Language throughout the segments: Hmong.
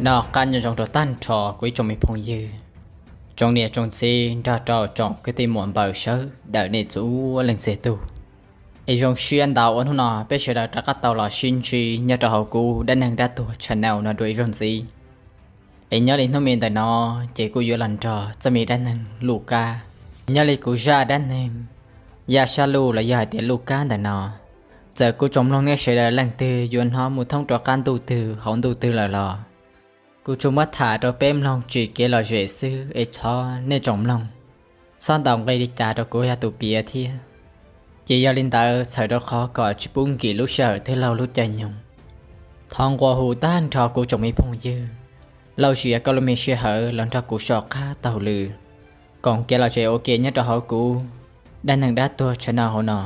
Noj qab nyob zoo rau tag nrho kuv ib tsoom me phooj ywg, tsoom niam tsoom txiv nrog rau tsoom kwv tij muam npawg sawv daws nej txhua leej txhia tug. Es zoo siab ntau uas hnub no peb sawv daws rov qab tau los sib ntsib nyob rau hauv kuv dab neeg dab tuag channel no dua ib zaug ntxiv. Es nyob li hnub me ntawm no ces kuj yuav los nrog txoj me dab neeg Lub Kab, nyob li kuv zaj dab neeg Yaj Sab Luj los yog hais tias Lub Kab ntawm no, txawm kuv tsoom mloog nej sawv daws leej twg yuav hnov mus thoob rov qab ntuj twg hauv ntuj twg lawm los kuv tsuas muab tham rau peb mloog tsim kev lom zem xwb es thov nej tsoom mloog txhob ntaus nqi li cas rau kuv yog tus piav thiab. Ces yog li ntawd txhawm rau qhov kom tsis pub nkim lub sij hawm twb laug lub caij nyoog, thov nqua hu tag nrho kuv tsoom me phooj ywg lauj, sia koj lub me sij hawm los nrog kuv soj qab taug lw koom kev lom zem ua ke nyob rau hauv kuv dab neeg dab tuag channel hauv no.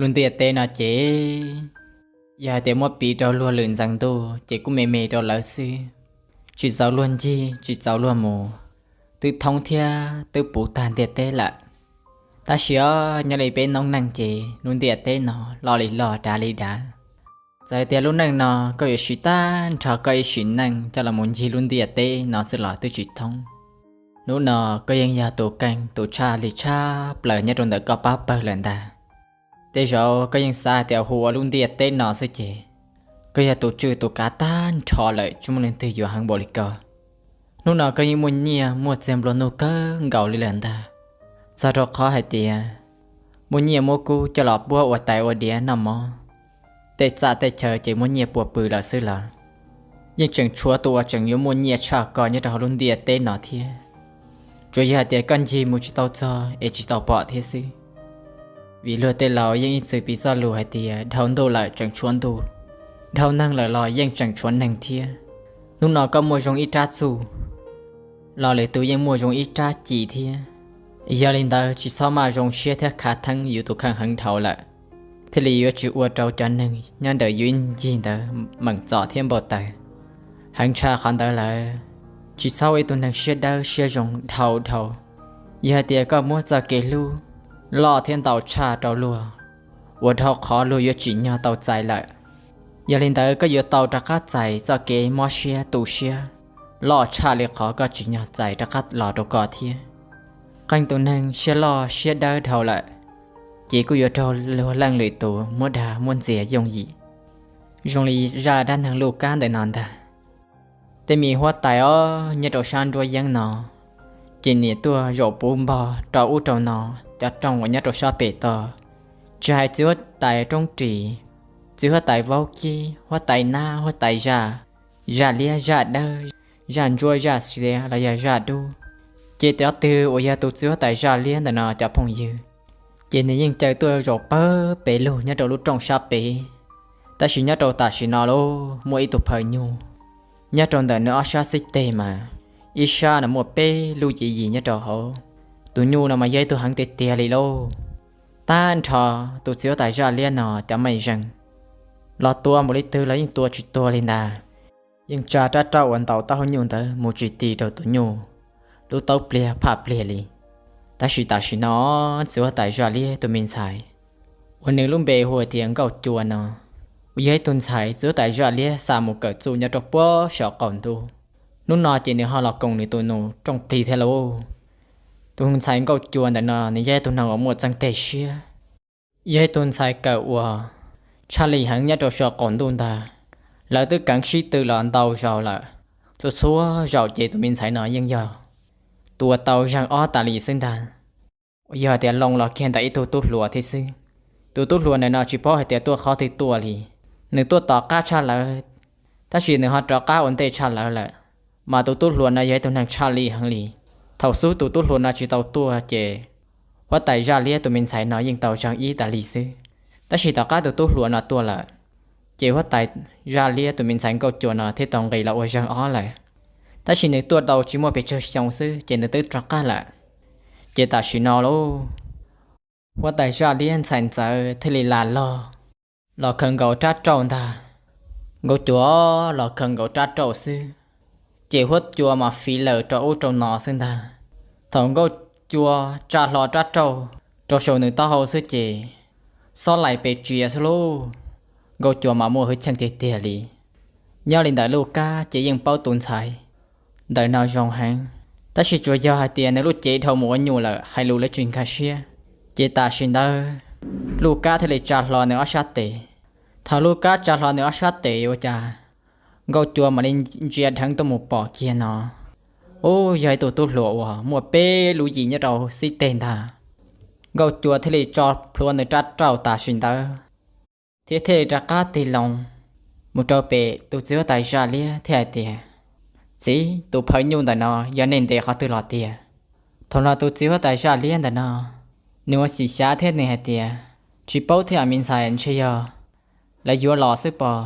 Lub ntiaj teb no ces yog hais tias muab piv rau luag lwm ntxeev ntuj ces kuj me me rau lawv xwb, tsis txaus luag ncig tsis txaus luag mus, twb thoob thiab twb puv tag ntiaj teb lawm. Tab sis os, nyob li peb noob neej ces lub ntiaj teb no loj li loj dav li dav. Txawm hais tias lub neej no koj yuav siv tag nrho koj ib sim neej coj los mus ncig lub ntiaj teb no xwb los twb tsis thoob. Hnub no koj yeej yog tus keej tus tshaj li tshaj plaws nyob rau ntawm koj pab pawg lawm ntag. Tej zaum koj yeej xav hais tias hu ua lub ntiaj teb no xwb ces koj yog tus tswj tus kav tag nrho lawm, tsis muaj leej twg yuav heev npaum li koj. Hnub no koj yeej muaj nyiaj muaj txiag nplua nuj kawg nkaus li lawm ntag, txog rau qhov hais tias muaj nyiaj muab kub coj los puab ua tais ua diav noj mov, tej txaj tej chaw ces muaj nyiaj puas pw lawm xwb los yeej tseem tshuav tus uas tseem yuav muaj nyiaj tshaj koj nyob rau hauv lub ntiaj teb no thiab. Tsuas yog hais tias koj ncig mus tsis tau txog es tsis tau pom thiab xwb. Vim luag tej laus yeej ib txwm piv txoj lus hais tias dhau ntuj lawm tseem tshuav ntuj, dhau neeg lawm los yeej tseem tshuav neeg thiab. Hnub no koj muaj zoo ib rab txuj los lwm tus yeej muaj zoo ib rab ci thiab. Yog li ntawd tsis txhob maj zoo siab thiab khav theeb yus tus kheej heev dhau lawm, thiaj li yuav tsis ua rau cov neeg nyob ntawm yus ib ncig ntawd meem txom thiab npau taws. Heev tshaj qhov ntawd lawm, tsis txhob ua ib tug neeg siab dawb siab zoo dhau dhau. Yog hais tias koj muab txoj kev hlub loj thiab ntau tshaj rau luag, ua dhau qhov luag yuav tsim nyog tau txais lawm. Yog li ntawd koj yuav tau rov qab txais txoj kev mob siab tu siab loj tshaj li qhov koj tsim nyog txais rov qab los rau koj thiab. Qee tus neeg siab loj siab dawb dhau lawm, ces kuj yuav raug luag leej lwm tus muab dag muab ntxias yooj yim, zoo li zaj dab neeg Lub Kab ntawm no ntag. Tej me huab tais os, nyob rau sab nruab yeeb no, ces nim tuaj zaum puv npog rau ub rau no, cov rooj uas nyob rau sab pem toj, tsis hais txiv huab tais Roob Ris, txiv huab tais Vaub Kib, huab tais Nab, huab tais Zaj, Zaj Liab, Zaj Dawb, Zaj Ntsuab, Zaj Xiav los yog Zaj Dub, ces cov twg uas yog tus txiv huab tais Zaj Liab ntawm no cov phooj ywg, ces nws yeej caw tuaj zaum pawg pes lug nyob rau lub rooj sab pem. Tab sis nyob rau tam sim no lauj, muaj ib tug phaw nyuj nyob rau ntawm nws ob sab xib teg mas, ib sab no muaj peb lub yiv yis nyob rau hauv. Tus nyuj no mas yog ib tug heev tiag tiag li lauj. Tag nrho tus txiv huab tais Zaj Liab no cov mej zeej los tua npaum li twg los yeej tua tsis tuag li ntag. Yeej tsa rab rauj uas ntaus taub hau nyuj ntawd mus tsis ti rau tus nyuj lub taub pliag phaj pliag li. Tab sis tam sim no txiv huab tais Zaj Liab tus me ntxhais uas nws lub npe hu tias Nkauj Cua no, uas yog ib tug ntxhais txiv huab tais Zaj Liab xa mus kawm txuj nyob rau puag saum qaum ntuj, hnub no ces nws ho los koom nws tus nus rooj plig thiab lauj. Tus ntxhais Nkauj Cua ntawm no nws yog ib tug neeg uas muaj txeeg teg siab, yog ib tug ntxhais kawm uas tshaj lij heev nyob rau saum qaum ntuj ntag. Lawv twb keev sib tw los ntau zaus lawm, txhua txhua zaus ces tus me ntxhais no yeej yog tus uas tau zeeg ob tas li xwb ntag. Yog tias loo los kiag ntawm ib tug tub hluas thiab xwb. Tus tub hluas ntawm no tsis paub hais tias tuaj qhov twg tuaj li, nws tuaj tom qab tshaj lawv, tab sis nws ho rov qab ua ntej tshaj lawv lawm. Mas tus tub hluas no yog ib tug neeg tshaj lij heev li. Thaum xub tus tub hluas no tsis tau tuaj ces huab tais Zaj Liab tus me ntxhais no yeej tau zeeg ib tas li xwb. Tab sis tom qab tus tub hluas no tuaj lawm, ces huab tais Zaj Liab tus me ntxhais Nkauj Cua no thiaj tau nqis los ua zeeg ob lawm. Tab sis nws tuaj tau tsis muaj pes tsawg xyoo xwb ces nws twb rov qab lawm. Ces tam sim no lauj, Huab tais zaj liab ntxhais ntxawm thiaj li lam los, los khaws nkaus rab rauj ntag. Nkauj Cua los khaws nkaus rab rauj xwb, ces huab cua mas fiv lawm rau ub rau no xwb ntag. Thaum Nkauj Cua tsa hlo rab rauj rau saum nws taub hau xwb ces xob laim pes tsia xwb lauj. Nkauj Cua mas muaj hwj chim tiag tiag li. Nyob li ntawm Luj Kab ces yeej paub tus ntxhais ntawm no zoo heev, tab sis tsuas yog hais tias nws lub cev dhau mus ua nyuj lawm hais lus lawv tsis nkag siab. Ces tam sim ntawd Luj Kab thiaj li tsa hlo nws ob sab tes. Thaum Luj Kab tsa hlo nws ob sab tes ua cas Nkauj Cua mam li ntsia dheev tuaj mus pom kiag no, ub, yog ib tug tub hluas uas muaj peb lub yim nyob rau xib teg ntag. Nkauj Cua thiaj li tso plhuav nws rab rauj tam sim ntawd thiab thiaj li rov qab tig loo mus rau pem tus txiv huab tais zaj liab thiab hais tias, Txiv, tus phawj nyuj ntawm no yog nej ntes qhov twg los tiag? Thaum no tus txiv huab tais zaj liab ntawm no nws ua xyem xyav thiab nws hais tias, Tsis paub thiab me ntxhais, ntshe yog lawv yuav los xwb pob.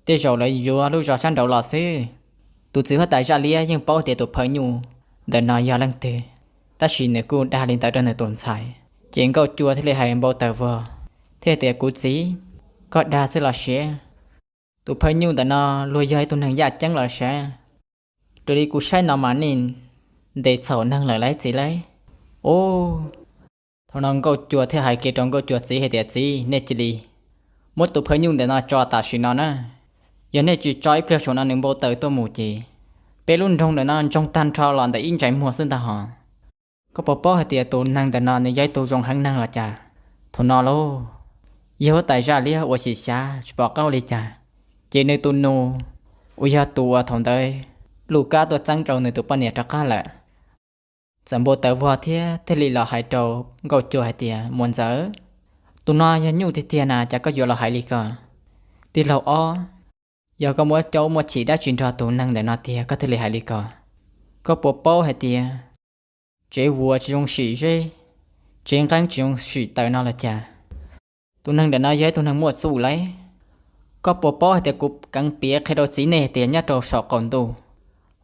Tej zaum lawv yuav lub zos sab nraud los xwb. Tus txiv huab tais zaj liab yeej paub tias tus phawj nyuj ntawm no yog leej twg, tab sis nws kuj dag li ntawd rau nws tus ntxhais. Ces Nkauj Cua thiaj li hais npau taws vog thiab tias, Kuv txiv, koj dag xwb los siab, tus phawj nyuj ntawm no luag yog ib tug neeg yaj ceeb los sav. Raws li kuv saib no mas nej ntes txhaum neeg lawm lauj txiv lauj. Ub, thaum no Nkauj Cua thiaj hais kiag rau Nkauj Cua txiv hais tias, Txiv, nej cia li muab tus phawj nyuj ntawm no tso tam sim no na. Yog nej tsis tso ib pliag saum no nws npau taws tuaj mus ces peb lub nroog ntawm no ntsoog tag nrho los ntawm ib ntsais muag xwb ntag hos. Koj puas paub hais tias tus neeg ntawm no nws yog ib tug zoo heev neeg los cas? Thaum no lauj, yawg huab tais zaj liab ua xyem xyav tsis pom qab li cas, ces nws tus nus uas yog tus uas thaum ntawd Luj Kab tuaj txeeb rau nws tus poj niam rov qab lawm txawm npau taws vog thiab thiaj li los hais rau Nkauj Cua hais tias, Muam ntxawm, tus no yog nyuj tiag tiag na, cas koj yuav los hais li ko? Tij laug ob, yog koj muaj caub muaj chim dab tsi nrog tus neeg ntawm no tiag koj thiaj li hais li ko? Koj puas paub hais tias tsev vuas tsis zoo sim zeb, tsev nqeeb tsis zoo sim taws no los cas? Tus neeg ntawm no yog ib tug neeg muaj txuj lauj. Koj puas paub hais tias kuv keev piav qhia rau txiv nej hais tias nyob rau saum qaum ntuj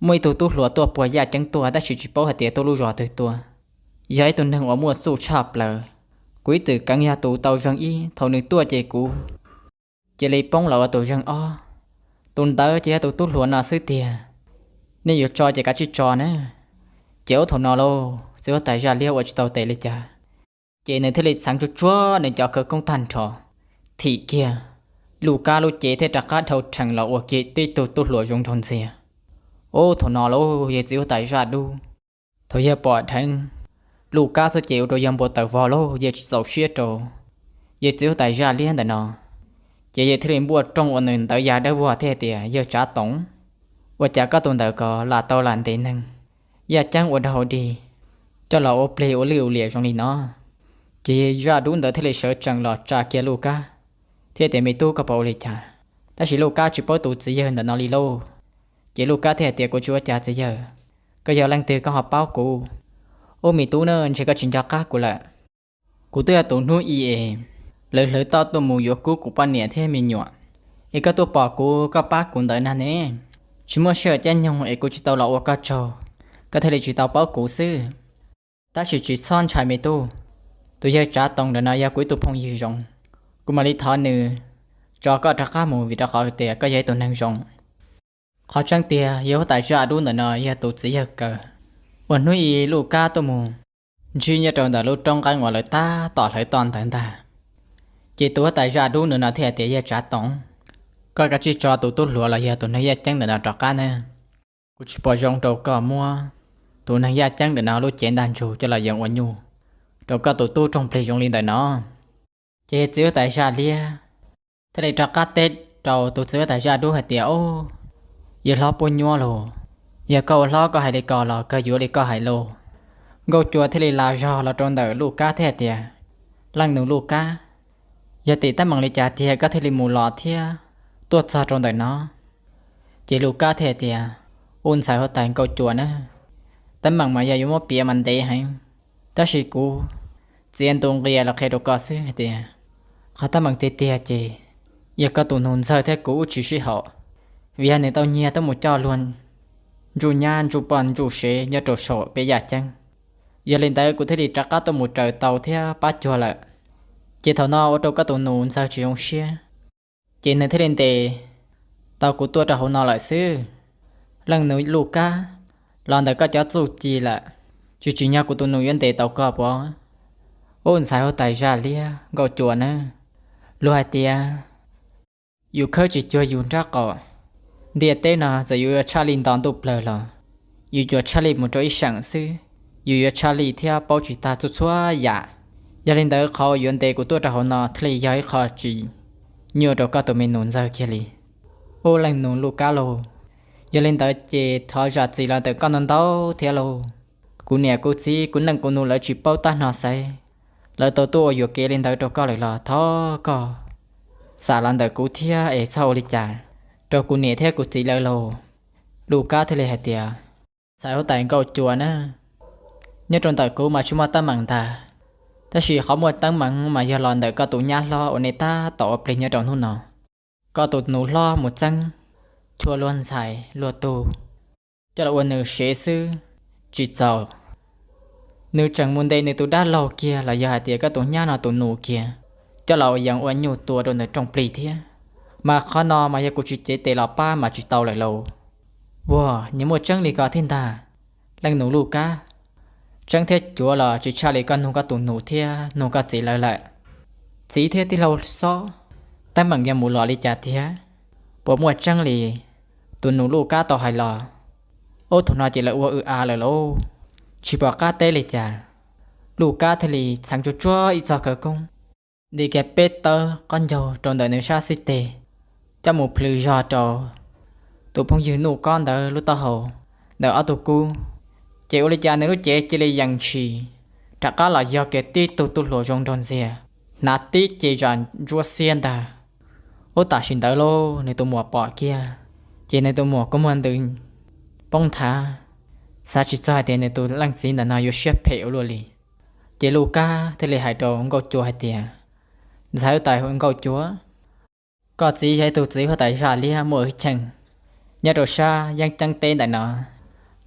muaj ib tug tub hluas tuaj puag yaj ceeb tuaj tab sis tsis paub hais tias tuaj lub zos twg tuaj, yog ib tug neeg uas muaj txuj tshaj plaws. Kuv ib txwm keev yog tus tau zeeg ib, thaum nws tuaj ces kuv cia li poob los ua tus zeeg ob. Tus ntawd ces yog tus tub hluas no xwb tiag. Nej yuav tso ces kav tsij tso na. Ces ub, thaum no lauj, txiv huab tais zaj liab ua tsis tau tes li cas, ces nws thiaj li txheev tsuag tsuag nws cov khawv koob tag nrho, thim kiag Luj Kab lub cev thiab rov qab dhau rhees los ua kiag tib tug tub hluas zoo nraug ntxiag. Ub, thaum no lauj, yawg txiv huab tais zaj dub, thaum yawg pom dheev Luj Kab xwb ces ua rau yawg npau taws vog lauj, yawg tsis txaus siab rau yawg txiv huab tais zaj liab ntawm no. Ces yawg thiaj li npuaj rooj ua nws ntawv ya dawb vog thiab hais tias, Yawg Tsav Toov, ua cas koj tus ntawm ko lam tau lam ntes neeg yaj ceeb ua dog ua dig coj los ua plig ua lwj ua liam zoo li no? Ces yawg zaj dub ntawd thiaj li sawv tsees los tsa kiag Luj Kab thiab tias, Me tub, koj puas ua li cas? Tab sis Luj Kab tsis paub tus txiv yawg ntawm no li lauj. Ces Luj Kab thiaj hais tias, Kuv tsis ua cas txiv yawg, koj yog leej twg koj ho paub kuv? Ub, me tub na, ntshe koj tsis nco qab kuv lawm. Kuv twb yog tus hnub i es lawv hlawv toj tuaj mus yuav kub kuv poj niam thiab me nyuam, es koj tuaj pom kuv koj pab kuv ntawd nag ne. Tsis muaj sij hawm caij nyoog es kuv tsis tau los ua koj tsaug, koj thiaj li tsis tau paub kuv xwb. Tab sis tsis txhob ntshai me tub, tus yawg Tsav Toov ntawm no yog kuv ib tug phooj ywg zoo, kuv mam li thov nws tso koj rov qab mus vim rau qhov tias koj yog ib tug neeg zoo. Qhov tseeb tiag yawg huab tais zaj dub ntawm no yog tus txiv yawg kaw uas hnub i Luj Kab tuaj mus ntsib nyob rau ntawm lub roob nqeeb uas lawv tab tom hlawv toj ntawd ntag. Ces tus huab tais zaj dub ntawm no thiaj hais tias, Yawg Tsav Toov, koj kav tsij tso tus tub hluas los yog tus neeg yaj ceeb ntawm no rov qab na. Kuv tsis pom zoo rau koj muab tus neeg yaj ceeb ntawm no lub cev ntaj ntsug coj los yees ua nyuj rau koj tus tub rooj plig zoo li ntawm no. Ces txiv huab tais zaj liab thiaj li rov qab teb rau tus txiv huab tais zaj dub hais tias, Ob, yawg hlob pub nyuab lauj, yog koj ua hlob koj hais li ko los kawg yuav li koj hais lauj. Nkauj Cua thiaj li la zog los rau ntawm Luj Kab thiab hais tias, Leej nus Luj Kab, yog tim teeb meem li cas tiag koj thiaj li mus los thiab tuaj txog rau ntawm no? Ces Luj Kab thiaj hais tias, Ub, ntxhais huab tais Nkauj Cua na, teeb meem mas yog yuav muab piav mas ntev heev, tab sis kuv txiav ntu nqia los qhia rau koj xwb hais tias, qhov teeb meem tiag tiag ces yog koj tus nus ntxawg thiab kuv ub tsis sib haum, vim yog nws tau nyiag tuaj mus coj luag ntsuj nyab ntsuj poj ntsuj sev nyob rau saum peb yaj ceeb. Yog li ntawd kuv thiaj li rov qab tuaj mus raws tau thiab pab cuag lawm. Ces thaum no ua rau koj tus nus ntxawg tsis zoo siab, ces nws thiaj li ntes tau kuv tuaj rau hauv no lawm xwb. Leej nus Luj Kab, los ntawm koj cov txuj ci lawm, tsis tsim nyog kuv tus nus yuav ntes tau koj puas? Ub, ntxhais huab tais Zaj Liab Nkauj Cua nawb, luag hais tias yus khawb tsis cuag yus nraub qaum. Ntiaj teb no txawm yus yuav tshaj lij nto ntuj plaws los yus yuav tshaj lij mus rau ib seem xwb, yus yuav tshaj lij thiab paub tsis tag txhua txhua yam. Yog li ntawd qhov uas yuav ntes kuv tuaj rau hauv no thiaj li yog ib qho tsis nyuaj rau koj tus me nus ntxawg kiag li. Ub, leej nus Luj Kab lauj, yog li ntawd ces thov zam txim los ntawm koj ntau ntau thiab lauj. Kuv niam kuv txiv kuv neej kuv nus lawv tsis paub tab hno xaiv, lawv tau tuaj ua yuam kev li ntawd rau koj lawm los thov koj xam los ntawm kuv thiab es txhob ua li cas rau kuv niam thiab kuv txiv lawv lauj. Luj Kab thiaj li hais tias, ntxhais huab tais Nkauj Cua na, nyob rau ntawm kuv mas tsis muaj teeb meem ntag, tab sis qhov muaj teeb meem mas yog los ntawm koj tus nyab hlob uas nej tab tom ua plig nyob rau hnub no. Koj tus nus hlob mus txeeb chua luag ntxhais luag tug coj los ua nws sev xwb tsis txaus, nws tseem mus ntes nws tus dab laug kiag los yog hais tias koj tus nyab no tus nus kiag coj los ua yees ua nyuj tua rau ntawm rooj plig thiab. Mas qhov no mas yog kuv tsis cev tes los pab mas tsis tau lawm lauj. Ua, nyias muaj tseeb li ko thiab ntag, leej nus Luj Kab. Tseeb thiab cuav los tsis tshaj li koj nug koj tus nus thiab nug koj txiv lawv lawm. Txiv thiab tij laug Xob, teeb meem yog mus los li cas tiag? Puas muaj tseeb li tus nus Luj Kab tau hais los? Ub, thaum no ces lawv ua w a lawm lauj, tsis pom qab teb li cas. Luj Kab thiaj li txheev tsuag tsuag ib txoj khawv koob, nti kiag peb tawb qaub ncaug rau ntawm nws sab xib teg, coj mus plhws zog rau tus phooj ywg Nuj Kob ntawd lub taub hau ntawm ob tug kub. Ces ua li cas nws lub cev cia li yees tshis, rov qab los yog kiag tib tug tub hluas zoo nraug ntxiag, hnav tib ce zam ntsuab xiab ntag. Ub, tam sim ntawd lauj nws tus muam pom kiag, ces nws tus muam kua muag ntws poob nthav, xav tsis txog hais tias nws tus leej txiv ntawm no yuav siab phem ua luaj li. Ces Luj Kab thiaj li hais rau Nkauj Cua hais tias, ntxhais huab tais Nkauj Cua, koj txiv yog ib tug txiv huab tais zaj liab muaj hwj chim nyob rau sab yeeb ceeb teb ntawm no,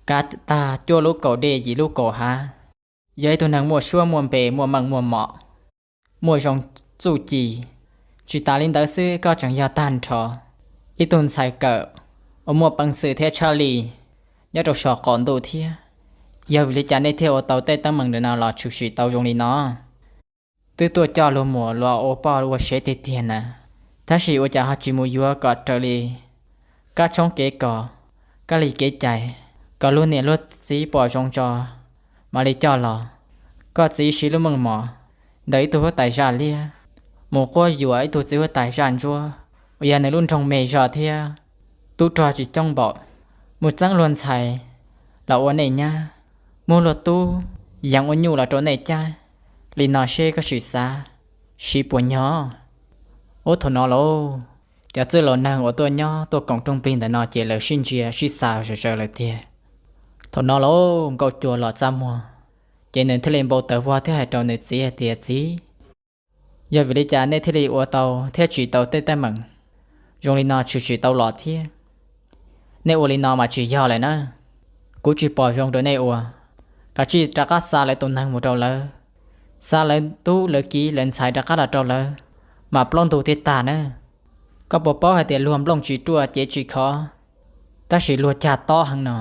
kav tag cuaj lub kaum dej yim lub kaum hav, yog ib tug neeg muaj suab muaj npe muaj meej muaj mom, muaj zoo txuj ci. Tsis tas li ntawd xwb koj tseem yog tag nrho ib tug ntxhais kawm uas muaj peev xwm thiab tshaj lij nyob rau saum qaum ntuj thiab. Yog vim li cas nej thiaj ua tau tej teeb meem ntawm no los tshwm sim tau zoo li no? Twb tuaj coj luag muam los ua poj ua sev tiag tiag na, tab sis ua cas ho tsis mus yuav kom raws li kab tshoob kev kos, kab li kev cai, kom luag niam luag txiv pom zoo tso mam li coj los. Koj txiv siv lub meej mom ntawm ib tug huab tais zaj liab mus quab yuam ib tug txiv huab tais zaj ntsuab uas yog nws lub nroog me zog thiab tub rog tsis coob npaum, mus txeeb luag ntxhais los ua nej nyab, muab luag tub yees ua nyuj los rau nej cab li no seb koj sim xav siv puas nyog? Ub, thaum no lauj, cov txwj laus neeg uas tuaj nyob tuaj koom rooj plig ntawm no ces lawv sib ntsia sib xav zom zaws lawm tiag. Thaum no lauj, Nkauj Cua los txaj muag, ces nws thiaj li npau taws vog thiab hais rau nws txiv hais tias, txiv, yog vim li cas nej thiaj li ua tau thiab tsim tau tej teeb meem zoo li no tshwm sim tau los thiab? Nej ua li no mas tsis yog lawm na. Kuv tsis pom zoo rau nej ua. Kav tsij rov qab xa lawv tus neeg mus rau lawv, xa lawv tub lawv kiv lawv ntxhais rov qab los rau lawv, mam plaub ntug thiaj tag na. Koj puas paub hais tias luag nplooj tsis ruaj cev tsis khov, tab sis luag cag tob heev no.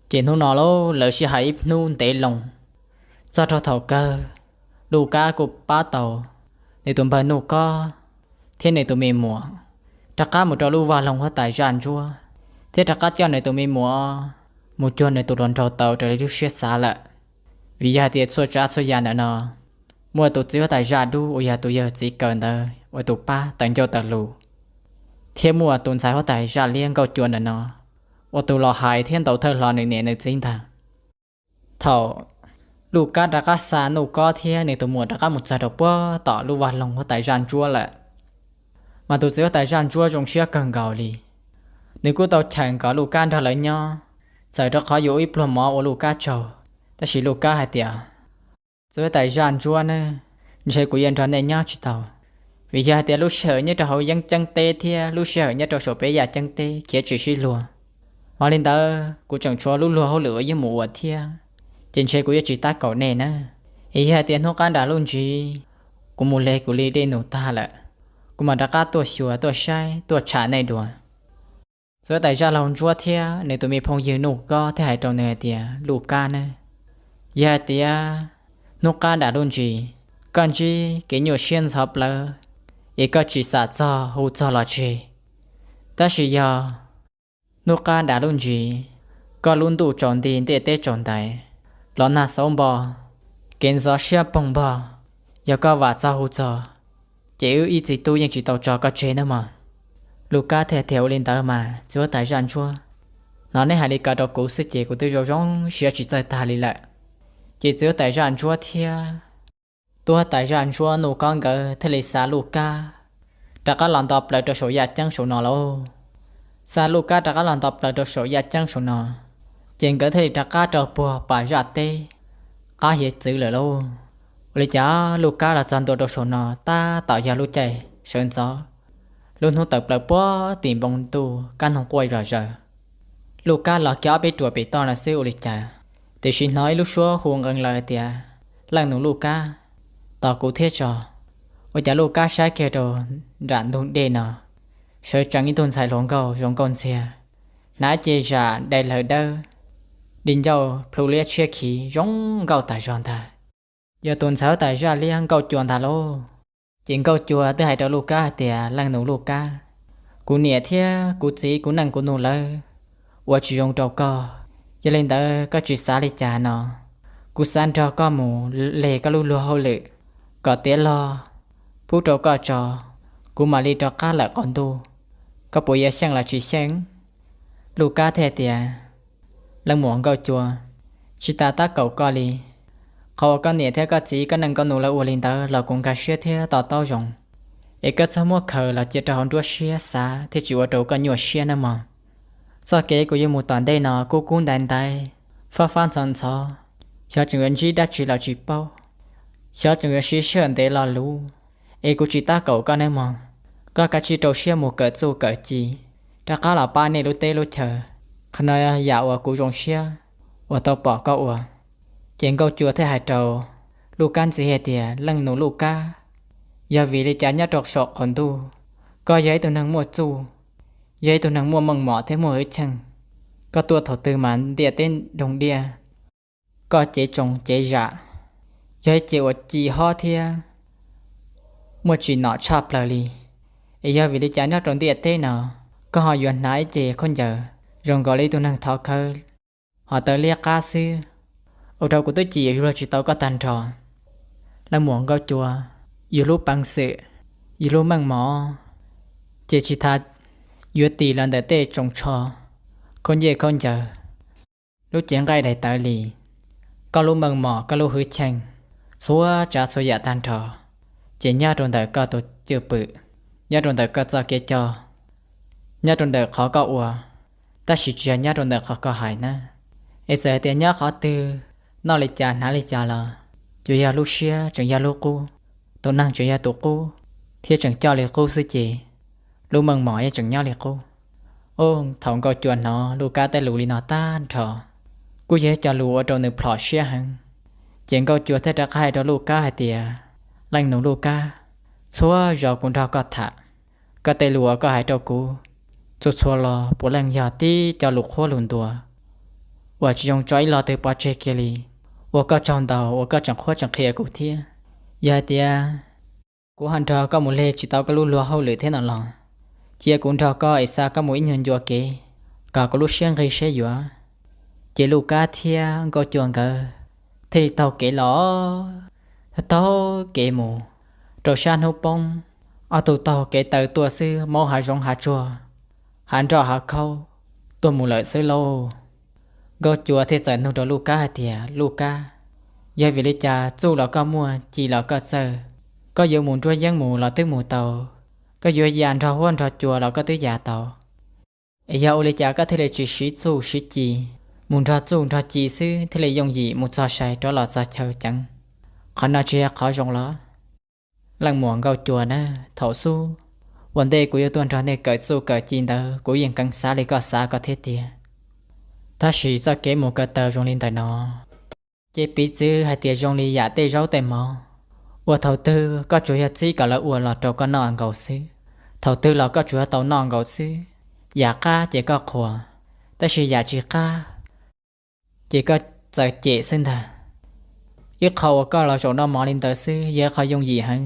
Ces hnub no lauj, lawv sib hais ib hnub ntev loo, txog rau thaum kawg, Luj Kab kuj pab tau nws tus npawg Nuj Kob thiab nws tus me muam rov qab mus rau lub vaj loog huab tais zaj ntsuab, thiab rov qab coj nws tus me muam mus cuag nws tus hluas nraug tau raws li lub siab xav lawm. Vim yog hais tias txhua tsav txhua yam ntawm no muaj tus txiv huab tais zaj dub uas yog tus yawg txiv kawm ntawd ua tus pab taws ncauj taws lus, thiab muaj tus ntxhais huab tais zaj liab Nkauj Cua ntawm no ua tus los hais thiab ntaus thawj hlo nws niam nws txiv ntag. Thaum Luj Kab rov qab xa Nuj Kob thiab nws tus muam rov qab mus txog rau puag tom lub vaj loog huab tais zaj ntsuab lawm, mas tus txiv huab tais zaj ntsuab zoo siab kawg nkaus li. Nws kuj tau cheem kom Luj Kab nrog lawv nyob, txawm rau qhov yuav ua ib pluag mov ua Luj Kab tsaug, tab sis Luj Kab hais tias, txiv huab tais zaj ntsuab ne, ntshe kuv yuav nrog nej nyob tsis tau, vim yog hais tias lub sij hawm nyob rau hauv yeeb ceeb teb thiab lub sij hawm nyob rau saum peb yaj ceeb teb khiav tsis sib luag. Hos li ntawd kuv tseem tshuav lub luag hauj lwm uas yuav mus ua thiab, ces ntshe kuv yuav tsis tab kaum nej na. Es yog hais tias hnub qab nram luj ntsis kuv mus hle kuv li dej num tag lawm, kuv mam rov qab tuaj xyuas tuaj saib tuaj tsham nej dua. Txiv huab tais zaj laug ntsuab thiab nws tus me phooj ywg Nuj Kob thiaj hais rau nws hais tias, Luj Kab na, yog hais tias hnub qab nram luj ntsis koj ntsib kev nyuaj siab ntxhov plawv, es koj tsis xam txog hu txog los tseg. Tab sis yog hnub qab nram luj ntsis koj lub ntuj tsaus nti ntiaj teb tsaus ntais, los nag xauv npo, kev ntxhov siab poog npog, yog koj vam txog hu txog, ces wb ib txiv tub yeej tsis tau tso koj tseg nawb mog. Luj Kab thiaj tias, Ua li ntawd mas txiv huab tais zaj ntsuab, hnov neb hais li ko rau kuv xwb ces kuv twb zoo zoo siab tsis txawj tag li lawm. Ces txiv huab tais zaj ntsuab thiab tub huab tais zaj ntsuab Nuj Kob nkawd thiaj li xa Luj Kab rov qab los nto plaws rau saum yaj ceeb saum no lauj. Xa Luj Kab rov qab los nto plaws rau saum yaj ceeb saum no, ces nkawd thiaj li rov qab rau puag pas zaj teb qab hiav txwv lawm lauj. Ua li cas Luj Kab los txog ntua rau saum no tab tom yog lub caij sawv ntxov, lub hnub tawm plaws puag tim npoo ntuj kab noog quaj zom zaws. Luj Kab los kiag ob peb ruam pem toj no xwb ua li cas, tiam sis hnov ib lub suab hu nqee lawm tias, Leej nus Luj Kab, tos kuv thiab tso. Ua cas Luj Kab saib kiag rau nram ntug dej no, sawv tsees ib tug ntxhais hluas nkauj zoo nkauj ntxiag, hnav ib ce zam dai lawg dawb, di ncauj plhu liab tshiab khiv zoo nkauj tas zog ntag. Yog tus ntxhais huab tais zaj liab Nkauj Cua ntag lauj. Ces Nkauj Cua twb hais rau Luj Kab hais tias, Leej nus Luj Kab, kuv niam thiab kuv txiv kuv neej kuv nus lawv ua tsis zoo rau koj, yog li ntawd koj tsis xav li cas no, kuv xav nrog koj mus hle koj lub luag hauj lwm kom tiav log pub rau koj tso, kuv mam li rov qab lawm qaum ntuj, koj puas yuav xyeej los tsis xyeej? Luj Kab thiaj tias, Leej muam Nkauj Cua, tsis tas tab kaum koj li. Qhov uas koj niam thiab koj txiv koj neej koj nus lawv ua li ntawd los kuv nkag siab thiab to taub zoo, es koj txhob muab khaws los cia rau hauv nruab siab xav thiaj tsis ua rau koj nyuaj siab nawb mog. Txoj kev kuv yuav mus tom ntej no kub kub ntaiv ntaiv, fab fab ntxhov ntxhov, xyov tseem yuav ntsib dab tsi los tsis paub, xyov tseem yuav siv sij hawm ntev lo lus, es kuv tsis tab kaum koj nawb mog. Koj kav tsij rau siab mus kawm txuj kawm ci, rov qab los pab nej lub teb lub chaw. Qhov no yam uas kuv zoo siab uas tau pom koj ua. Ces Nkauj Cua thiaj hais rau Luj Kab ntxiv hais tias, Leej nus Luj Kab, yog vim li cas nyob rau saum qaum ntuj, koj yog ib tug neeg muaj txuj, yog ib tug neeg muaj meej mom thiab muaj hwj chim, koj tuaj thaum twg mas ntiaj teb doog diaj, koj cev tsoos cev zam, yog ib ce uas ci hob thiab muaj tsim nom tshaj plaws li. Es yog vim li cas nyob rau ntiaj teb no koj ho yuav hnav ib ce khaub ncaws zoo nkaus li ib tug neeg thov khawv ho taw liab qab xwb, ua rau kuv twb cim yuav luag tsis tau koj tag nrho. Leej muam Nkauj Cua, yus lub peev xwm, yus lub meej mom, ces tsis tas yuav tis los ntawm tej tsoos tsho, khaub ncej khaub ncaws, lub cev nqaij daim tawv li. Koj lub meej mom koj lub hwj chim, txhua tsav txhua yam tag nrho, ces nyob rau ntawm koj tus cwj pwm, nyob rau ntawm koj txoj kev coj, nyob rau ntawm qhov koj ua, tab sis tsis yog nyob rau ntawm qhov koj hais na. Es txawm hais tias nyob qhov twg, noj li cas hnav li cas los, ces yog lub siab tseem yog lub qub, tus neeg tseem yog tus qub, thiab tseem coj li qub xwb ces lub meej mom yeej tseem nyob li qub. Ub, thaum Nkauj Cua hnov Luj Kab tej lus li no tag nrho, kuj yog cov lus ua rau nws plhom siab heev. Ces Nkauj Cua thiaj rov qab hais rau Luj Kab hais tias, Leej nus Luj Kab, txhua zaus kuv nrog koj tham, koj tej lus uas koj hais rau kuv, txhua txhua los puav leej yog tib cov lus qhuab lus ntuas uas tsis zoo tso ib lo twg pov tseg kiag li. Ua koj tsaug ntau uas koj tseem qhuab tseem qhia kuv thiab. Yog hais tias kuv ho nrog koj mus hle tsis tau koj lub luag hauj lwm thiab no los, cia kuv nrog koj es xa koj mus ib nyuag ncua kev, kom kuv lub siab nqig siab yuav. Ces Luj Kab thiab Nkauj Cua nkawd thiaj li taug kev los, taug kev mus rau sab hnub poob, ob tug taug kev taw tuaj xwb, maub hav zoov hav tsuag, hav nroj hav khaub tuaj mus lawm xwb lauj. Nkauj Cua thiaj txawm nug rau Luj Kab hais tias, Luj Kab, yog vim li cas txuj los koj muaj, ci los koj txawj, koj yuav mus nruab yeeb mus los twb mus tau, koj yuav ya nrog huab nrog cua los koj twb ya tau. Es yog ua li cas koj thiaj li tsis siv txuj siv ci, mus nrog txuj nrog ci xwb thiaj li yooj yim mus txog sai rov los txog chaw ceev? Qhov no tsis yog qhov zoo los? Leej muam Nkauj Cua na, thaum xub ua ntej kuv yuav tuaj nrog nej kawm txuj kawm ci ntawd kuv yeej keev xav li koj xav koj thiab tiag. Tab sis txoj kev mus ko taw zoo li ntawm no, Ces piv txwv hais tias zoo li yam tej zaub tej mov uas thaum twg koj tsuas yog txib kom lawv ua los rau koj noj nkaus xwb, thaum twg los koj tsuas yog tau noj nkaus xwb. Yam qab ces koj qhuas, tab sis yam tsis qab ces koj txawm cem xwb ntag. Ib qho uas koj los zaum noj mov li ntawd xwb yog ib qho yooj yim heev,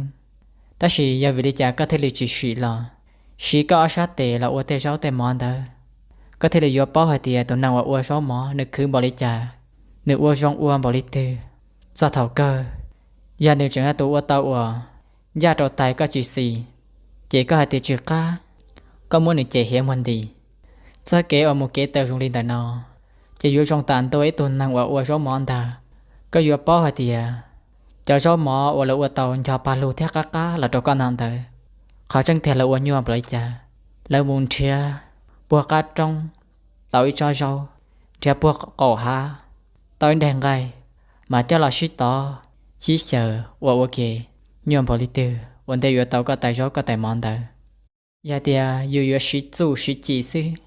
tab sis yog vim li cas koj thiaj li tsis sim los siv koj ob sab tes los ua tej zaub tej mov ntawd? Koj thiaj li yuav paub hais tias tus neeg uas ua zaub mov nws khwv npaum li cas, nws ua zoo ua npaum li twg. Txog thaum kawg, yog nws tseem yog tus ua tau uas ncaj rau tais koj tsis xis, ces koj hais tias tsis qab, koj muab nws cem hiav muag nti. Txoj kev uas mus kev taw zoo li ntawm no ces yuav zoo tas ntua ib tug neeg uas ua zaub mov ntag. Koj yuav paub hais tias cov zaub mov uas lawv ua tau nco pag lug thiab qab qab los rau koj no ntawd, qhov tseeb tiag lawv ua nyuaj npaum li cas. Lawv mus nrhiav puag qab roob tau ib tsob zaub, nrhiav puag qaum hav tau ib daig nqaij, mas coj los sib tov sib xyaw ua ua ke nyuaj npaum li twg ua ntej yuav tau koj tais zaub koj tais mov ntawd. Yog tias yus yuav siv txuj siv ci xwb,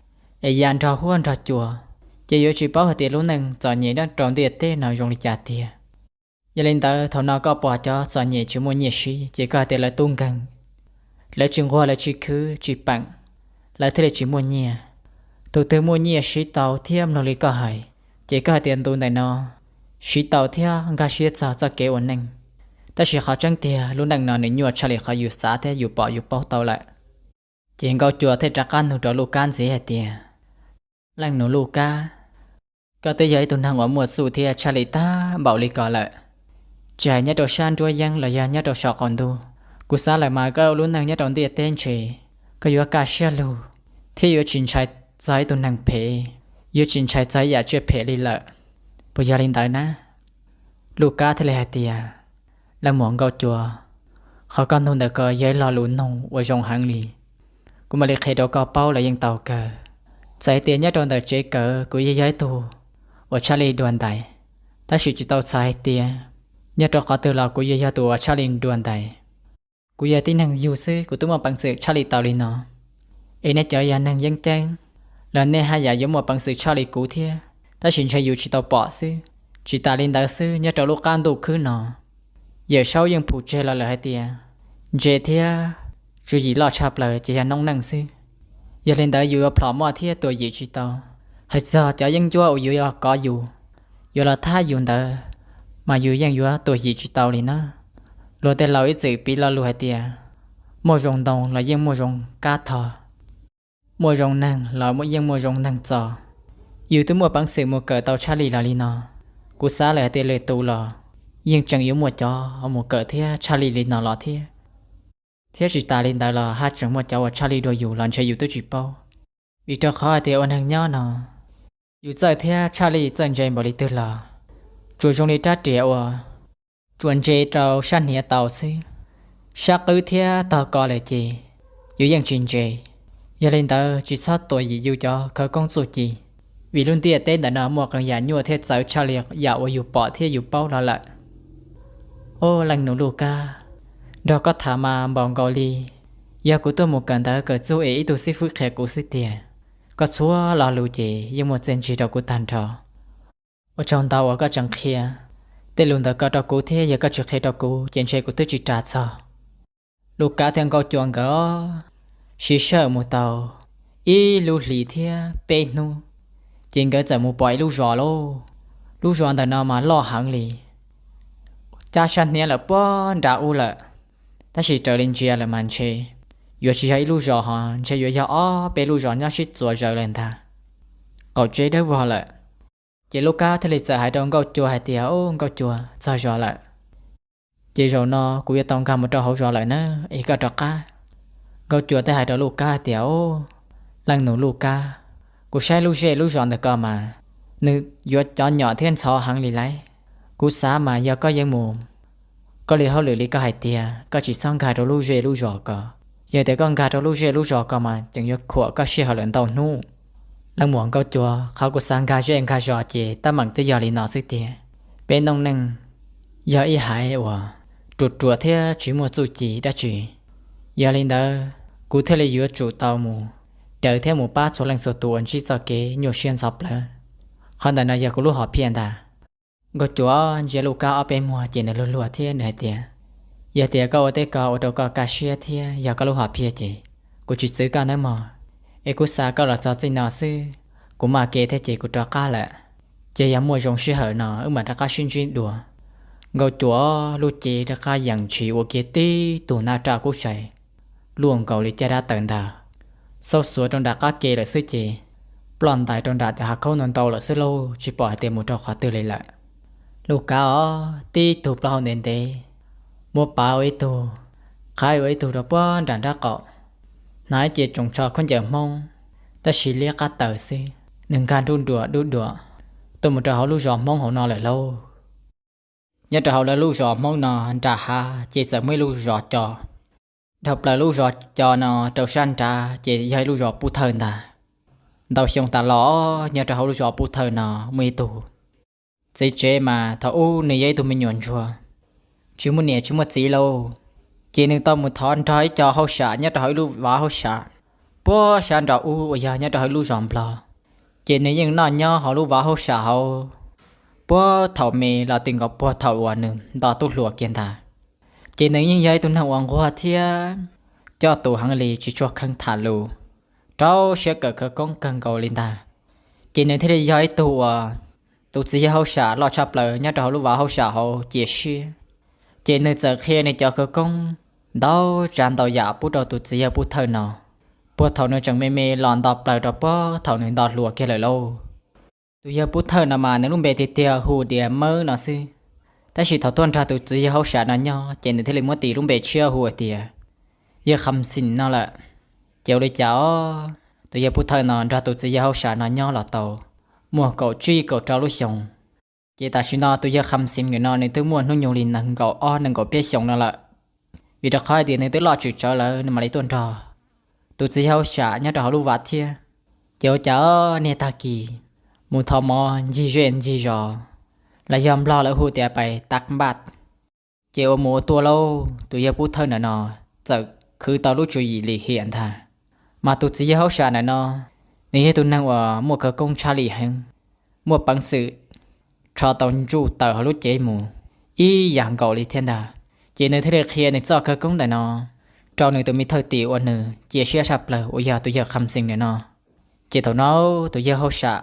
es ya nrog huab nrog cua, ces yuav tsis paub hais tias lub neej txom nyem nyob rau ntiaj teb no zoo li cas tiag. Yog li ntawd thaum no koj pom cov txom nyem tsis muaj nyiaj siv ces koj hais tias lawv tub nkeeg, lawv tsis nquag lawv tsis khwv tsis peem, lawv thiaj li tsis muaj nyiaj. Tus twg muaj nyiaj siv tau thiab mloog li koj hais, ces koj hais tias ntu ntawm no siv tau thiab nkag siab txog txoj kev ua neej. Tab sis qhov tseeb tiag lub neej no nws nyuaj tshaj li qhov yus xav thiab yus pom yus paub tau lawm. Ces Nkauj Cua thiaj rov qab nug rau Luj Kab ntxiv hais tias, Leej nus Luj Kab, koj twb yog ib tug neeg uas muaj txuj thiab tshaj li tag npaum li ko lawm, tsis hais nyob rau sab nruab yeeb los yog nyob rau saum qaum ntuj, kuv xav lawm mas koj lub neej nyob rau ntiaj teb ntshe koj yuav kaj siab lug thiab yuav tsis ntshai txog ib tug neeg phem, yuav tsis ntshai txog ib yam tsiaj phem li lawm, puas yog li ntawd na? Luj Kab thiaj li hais tias, Leej muam Nkauj Cua, qhov koj nug ntawm ko yog ib lo lus nug uas zoo heev li. Kuv mam li qhia rau koj paub los yeej tau kawg. Txawm hais tias nyob rau ntawm tsev kawm kuv yeej yog ib tug uas tshaj li dua ntais, tab sis tsis tau txhais hais tias nyob rau qhov twg los kuv yeej yog tus uas tshaj li dua ntais. Kuv yog tib neeg yug xwb kuv twb muaj peev xwm tshaj li tau li no, es nej cov yog neeg yeeb ceeb los nej haj yam yuav muaj peev xwm tshaj li kuv thiab, tab sis ntshe yus tsis tau pom xwb. Tsis tas li ntawd xwb, nyob rau lub qab ntuj khwb no, Yawm Saub yeej phum tseg los lawm hais tias ntse thiab tswv yim loj tshaj plaws ces yog noob neej xwb. Yog li ntawd yus yuav plhom moj thiab tuag yim tsis tau. Hais txog cov yeeb ncuab uas yuav kov yus, yuav los thab yus ntawd, mas yus yeej yuav tuag yim tsis tau li na. Luag tej laus ib txwm piv lo lus hais tias, muaj zoo ntoo los yeej muaj zoo kab tho, muaj zoo neeg los yeej muaj zoo neeg txo. Yus twb muaj peev xwm mus kawm tau tshaj li los li no, kuv xav lawm hais tias lwm tus los yeej tseem yuav muaj cov mus kawm thiab tshaj li li no los thiab. Thiab tsis tas li ntawd los haj tseem muaj cov uas tshaj li dua yus los ntshe yus twb tsis paub. Vim rau qhov hais tias ua neeg nyob no, yus txawj thiab tshaj li txawj ntse npaum li twg los tsuas zoo li rab riam uas tsuas ntse rau sab hniav tau xwb, sab qwb thiab tog ko lawm ces yus yeej tsis ntse. Yog li ntawd tsis txhob tuam yim yus cov khawv koob txuj ci, vim lub ntiaj teb ntawm no muaj qee yam nyuaj thiab txawv tshaj li yam uas yus pom thiab yus paub los lawm. Au leej nus Luj Kab, nrog koj tham mas npaum nkaus li yog kuv tuaj mus kawm ntawv kawm txuj es ib tug xib fwb qhia kuv xwb tiag. Koj txhua lo lus ces yeej muaj txiaj ntsig rau kuv tag nrho. Ua tsaug ntau uas koj tseem qhia tej lus ntawm ko rau kuv thiab yog koj tsis qhia rau kuv ces ntshe kuv twb tsis ras txog. Luj Kab thiab Nkauj Cua nkawd sib sawm mus tau ib lub hlis thiab peb hnub, ces nkawd txawm mus pom ib lub zos lauj. Lub zos ntawm no mas loj heev li, cab sab hniav lawm puag nram ub lawm, tab sis raws li ntsia lawm mas ntshe yuav tsis yog ib lub zos ho ntshe yuav yog ob peb lub zos nyob sib txuas zaws lawm ntag. Qaum tsev dawb vog lawm. Ces Luj Kab thiaj li txawm hais rau Nkauj Cua hais tias, Au Nkauj Cua, txog zos lawm, ces zaum no kuv yuav tau nkag mus rau hauv zos lawm na, es koj rov qab. Nkauj Cua thiaj hais rau Luj Kab hais tias, Au leej nus Luj Kab, kuv saib lub zej lub zos ntawm ko mas nws yuav cov nyom thiab ntxhov heev li lauj. Kuv xav mas yog koj yeej mus koj li hauj lwm li koj hais tiag, koj tsis txhob nkag rau lub zej lub zos ko. Yog tias koj nkag rau lub zej lub zos ko mas tseem yuav khuam koj sij hawm lawm ntau hnub. Leej muam Nkauj Cua, qhov kuv xav nkag zej nkag zos ces tab meeg twb yog li no xwb tiag. Peb noob neej yog ib haiv uas ruam ruam thiab tsis muaj txuj ci dab tsi. Yog li ntawd, kuv thiaj li yuav tsum tau mus daws thiab mus pab txhua leej txhua tus uas ntsib txoj kev nyuaj siab ntxhov plawv. Qhov ntawm no yog kuv lub hom phiaj ntag. Nkauj Cuam ntsia Lub Kab ob peb muag ces nws luag luag thiab nws hais tias, yog tias koj ua tej ko ua rau koj kaj siab thiab yog koj lub hom phiaj ces kuv tsis txwv koj nawb mog. Es kuv xa koj los txog txij no xwb, kuv maj kev thiab ces kuv rov qab lawm. Ces yog muaj zoo sij hawm no wb mam rov qab sib ntsib dua. Nkauj Cuam lub cev rov qab yees ntshis ua kiag tib tug nab raj kub tshais luaj nkaus li caj dab taws ntag, xauj xuav rau nram qab ke lawm xwb ces ploj ntais rau nram hav khaub ntau ntau lawm xwb lauj, tsis pom hais tias mus rau qhov twg li lawm. Lub Kab os, tib tug plaub hau ntev ntev, muab pav ua ib tug, qhaib ua ib tug rau puag nram nraub qaum, hnav ib ce tsoos tsho khaub ncaws Hmoob, tab sis liab qab taws xwb, nws nkag nruj duam dub duam tuaj mus rau hauv lub zos Hmoob hauv no lawm lauj. Nyob rau hauv lawv lub zos Hmoob no nram hav ces txawm muaj ib lub zos Co. Dhau plaws lub zos Co no rau sab nrad ces yog ib lub zos Pub Thawj ntag. Ntau xyoo tas los nyob rau hauv lub zos Pub Thawj no muaj ib tug txiv tsev mas thaum ub nws yog ib tug me nyuam ntsuag, tsis muaj niam tsis muaj txiv lauj. Ces nws tau mus thov nrog ib co hauj sam nyob rau hauv ib lub vav hauj sam puag sab nraum ub uas yog nyob rau hauv ib lub zos Nplog. Ces nws yeej noj nyob hauv lub vav hauj sam hauv puag thaum me los txij nkaus puag thaum uas nws nto tub hluas kiag ntag. Ces nws yeej yog ib tug neeg uas nquag thiab coj tus heev li, tsis tshua kheev tham lus, rau siab kawm khawv koob kawg nkaus li ntag. Ces nws thiaj li yog ib tug uas tus txiv yawg hauj sam loj tshaj plaws nyob rau hauv lub vav hauj sam hauv cia siab. Ces nws txawm qhia nws cov khawv koob ntau tsav ntau yam pub rau tus txiv yawg Pub Thawj no, puag thaum nws tseem me me los nto plaws rau puag thaum nws nto hluas kiag lawm lauj. Tus yawg Pub Thawj no mas nws lub npe tiag tiag hu tias Mawb no xwb, tab sis thaum tuaj nrog tus txiv yawg hauj sam no nyob ces nws thiaj li muab tis lub npe tshiab hu tias Yawg Kham Xeem no lawm. Ces ua li cas os, tus yawg Pub Thawj no nrog tus txiv yawg hauj sam no nyob los tau muaj kaum tsib kaum rau lub xyoos. Ces tam sim no tus yawg Kham Xeem ntawm no nws twb muaj hnub nyoog li nees nkaum ob nees nkaum peb xyoos no lawm, vim rau qhov hais tias nws twb loj tshwm tsawv lawm nws mam li tuaj nrog tus txiv yawg hauj sam nyob rau hauv lub vav thiab. Ces ua cas niag tag kis mus thov mov ncig zej ncig zos, los yog Nplog lawv hu tias pais tav npaj, ces ua mus ua tuaj lauj, tus yawg Pub Thawj ntawm no txawm khwv tau lub tswv yim lim hiam ntag. Mas tus txiv yawg hauj sam ntawm no, nws yog tus neeg uas muaj khawv koob tshaj lij heev, muaj peev xwm rho tau ntsuj taws hauv lub cev mus ib yam nkaus li thiab ntag. Ces nws thiaj li qhia nws txoj khawv koob ntawm no rau nws tus me thawj tim uas nws cia siab tshaj plaws uas yog tus yawg Kham Xeem ntawm no. Ces thaum no tus yawg hauj sam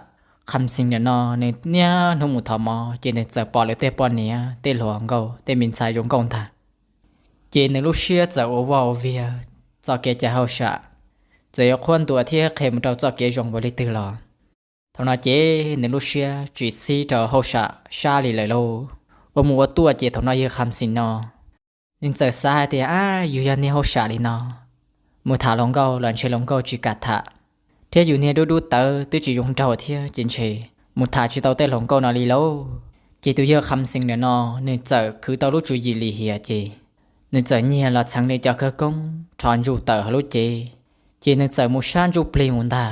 Kham Xeem ntawm no nws niaj hnub mus thov mov ces nws txawm pom lawv tej poj niam tej hluas nkauj tej me ntxhais zoo nkauj ntag. Ces nws lub siab txawm ua vaj ua vias txoj kev cai hauj sam, txawm yuav qhuab ntuas thiab qhia mus rau txoj kev zoo ua li twg los thaum no ces nws lub siab tsis xib rau hauj sam sab li lawm lauj. Ua mus ua tuaj ces thaum no yawg Kham Xeem no nws txawm xav hais tias, ab, yus yog niag hauj sam li no, mus tham hluas nkauj los ntshe hluas nkauj tsis kam tham, thiab yus niag dub dub tawv twb tsis zoo nraug thiab ces ntshe mus tham tsis tau tej hluas nkauj no li lauj. Ces tus yawg Kham Xeem ntawm no nws txawm khwv tau lub tswv yim lim hiam ces nws txawm nyiag los txheev nws cov khawv koob rho ntsuj tawm hauv lub cev, ces nws txawm mus sab ntsuj plig mus ntag.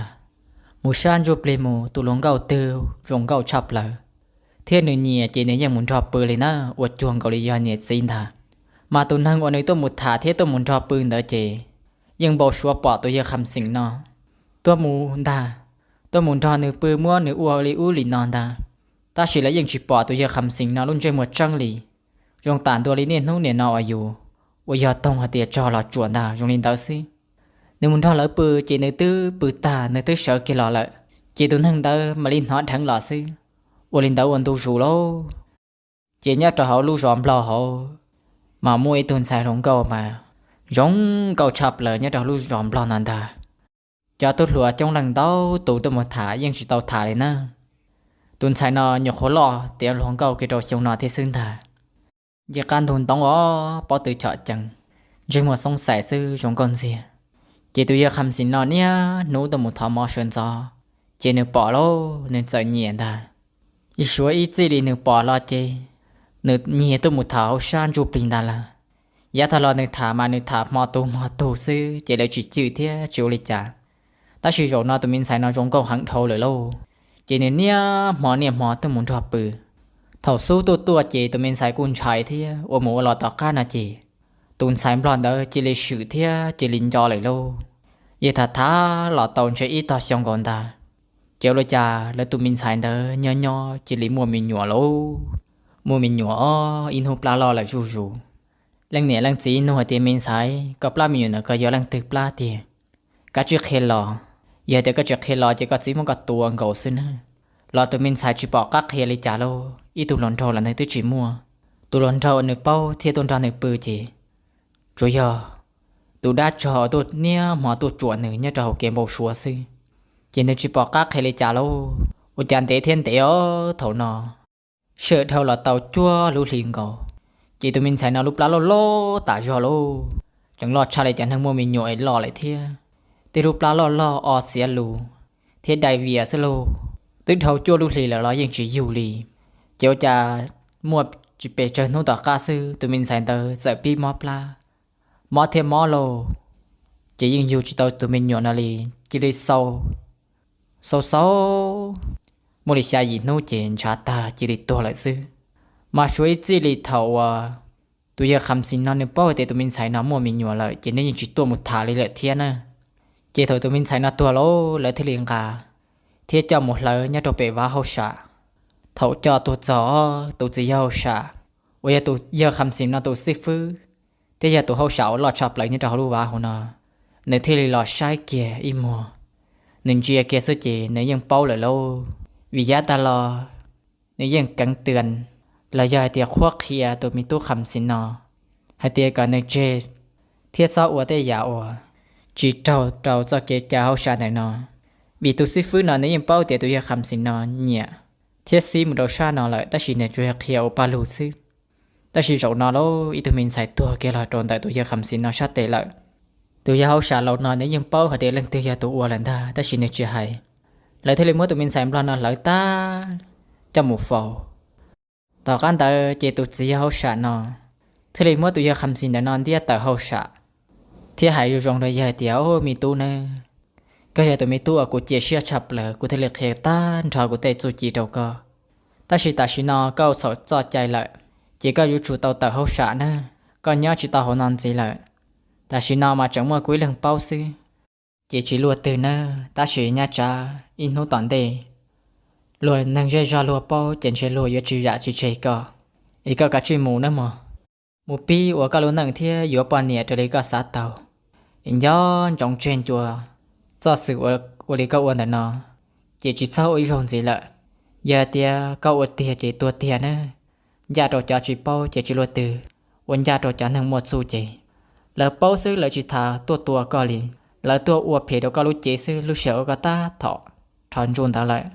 Mus sab ntsuj plig mus tus hluas nkauj twg zoo nkauj tshaj plaws thiab nws nyiam ces nws yeej mus nrog pw li na, ua cuag nkaus li yog niam txiv ntag. Mas tus neeg uas nws tuaj mus tham thiab tuaj mus nrog pw ntawd ces yeej npau suav pom tus yawg Kham Xeem no tuaj mus ntag, tuaj mus nrog nws pw muab nws ua li ub li no ntag. Tab sis lawv yeej tsis pom tus yawg Kham Xeem no lub ntsej muag tseeb li, zoo tam ntua li niaj hnub nim no uas yus uas yog toog hais tias tsog los tsuam ntag zoo li ntawd xwb. Nws mus nrog lawv pw ces nws twb pw tag nws twb sawv kiag los lawm, ces tus neeg ntawd mam li hnov dheev los xwb. Ua li ntawd ua ntu zus lauj, ces nyob rau hauv lub zos Nplog hauv mas muaj ib tug ntxhais hluas nkauj mas zoo nkauj tshaj plaws nyob rau hauv lub zos Nplog no ntag. Cov tub hluas coob leej ntau tus tuaj mus tham yeej tsis tau tham li na. Tus ntxhais no nyuam qhuav loj tiav hluas nkauj kiag rau xyoo no thiab xwb ntag. Nce qab ntug ntoo os, pob tw chom cees, ntsej muag xoob xaim xwb zoo nkauj ntxiag. Ces tus yawg Kham Xeem no niaj hnub tuaj mus thov mov sawv ntxov, ces nws pom lauj nws txawm nyiam ntag. Ib suav ib txij li nws pom los ces nws nyiag tuaj mus tham hauv sab ntsuj plig ntag lawm. Yav tag los nws tham mas nws tham hmo tu hmo tug xwb ces lawv tsis cwj thiab tsis ua li cas. Tab sis zaum no tus me ntxhais no zoo nkauj heev dhau lawm lauj, ces nws niaj hmo niaj hmo tuaj mus nrog pw. Thaum xub tuaj tuaj ces tus me ntxhais kuj ntshai thiab ua mus ua los tom qab no ces tus ntxhais Nplog ntawd cia li swm thiab cia li nco lawm lauj. Yeej tham tham los tau ntshe ib tog xyoo nkaus ntag, ces ua li cas lawv tus me ntxhais ntawd nyob nyob cia li muaj me nyuam lauj. muaj me nyuam ob ib hnub plab loj lawm zuj zus. Leej niam leej txiv nug hais tias, me ntxhais, koj plab me nyuam ntawd koj yog leej twg plab tiag? Kav tsij qhia los. Yog tias koj tsis qhia los ces koj txiv muab koj tua nkaus xwb na. Los tus me ntxhais tsis pom qab qhia li cas lauj, ib tug hluas nraug los nws twb tsis muaj. Tus hluas nraug uas nws paub thiab tuaj nrog nws pw ces tsuas yog tus dab tsog uas tuaj niaj hmo tuaj tsuam nws nyob rau hauv kev npau suav xwb. Ces nws tsis pom qab qhia li cas lauj, ua cas ntev thiab ntev os thaum no sij hawm dhau los tau cuaj lub hlis nkaus, ces tus me ntxhais no lub plab loj loj tas zog lauj, tseem loj tshaj li cov neeg muaj me nyuam es loj lawm thiab. Tej lub plab loj loj o xiav lus thiab dai vias xwb lauj. Twb dhau cuaj lub hlis lawm los yeej tsis yug li. Ces ua cas muaj tsis pes tsawg hnub tom qab xwb tus me ntxhais ntawd txawm pib mob plab, mob thiab mob lauj, ces yeej yug tsis tau tus me nyuam no li. Cia li xau, xau xau, muaj li xya yim hnub ces ntshav tag cia li tuag lawm xwb. Mas suav ib txij li thaum uas tus yawg Kham Xis no nws paub hais tias tus me ntxhais no muaj me nyuam lawm ces nws yeej tsis tuaj mus tham li lawm thiab na. Ces thaum tus me ntxhais no tuag lauj, lawv thiaj li nqa thiab coj mus hlawv nyob rau pem vaj hauj sam. Thaum coj tuaj txog, tus txiv yawg hauj sam uas yog tus yawg Kham Xis no tus xib fwb thiab yog tus hauj sam uas loj tshaj plaws nyob rau hauv lub vaj hauv no, nws thiaj li los saib kiag ib muag. Nws ntsia kiag xwb ces nws yeej paub lawm lauj, vim yav tag los nws yeej keev twv los yog hais tias qhuab qhia tus me tub Kham Xis no hais tias kom nws tseg thiab txhob ua tej yam uas tsis raug rau txoj kev cai hauj sam ntawm no. Vim tus xib fwb no nws yeej paub tias tus yawg Kham Xis no nyiam thiab xib mus rau sab no lawm, tab sis nws tsuas yog qhia ua paj lug xwb. Tab sis zaum no lauj, ib tug me ntxhais tuag kiag los rau ntawm tus yawg Kham Xis no sab tes lawm. Tus yawg hauj sam laus no nws yeej paub hais tias leej twg yog tus ua lawm ntag, tab sis nws tsis hais. Lawv thiaj li muab tus me ntxhais nplog no hlawv tag coj mus faus. Tom qab ntawd ces tus txiv yawg hauj sam no thiaj li muab tus yawg Kham Xis ntawm no ntiab tawm hauj sam thiab hais zoo zoo rau yawg tias, o, me tub nawb, koj yog tus me tub uas kuv cia siab tshaj plaws, kuv thiaj li qhia tag nrho kuv tej txuj ci rau koj. Tab sis tam sim no koj txhaum txoj cai lawm, ces koj yuav tsum tau tawm hauj sam nawb, koj nyob tsis tau hauv no ntxiv lawm. Tam sim no mas tseem muaj kuv ib leeg paub xwb, ces tsis luaj twg nawb, tab sis nyob tsam ib hnub tom ntej luag neeg zej zog luag paub ces ntshe luag yuav tsis zam tsis tseg koj, es koj kav tsij mus nawb mog. Mus pib ua koj lub neej thiab yuav poj niam raws li koj xav tau, es nco ntsoov tseg ncua txoj xwm ua li koj ua ntawm no, ces tsis txhob ua ib zaug ntxiv lawm. Yog tias koj ua tiag ces tuag tiag nawb. Ncaj rau cov tsis paub ces tsis luaj twg, ua ncaj rau cov neeg muaj txuj ces lawv paub xwb, lawv tsis tas tuaj tua koj li. Lawv tuaj ua phem rau koj lub cev xwb, lub sij hawm uas koj tab tom rho ntsuj ntawd lawm,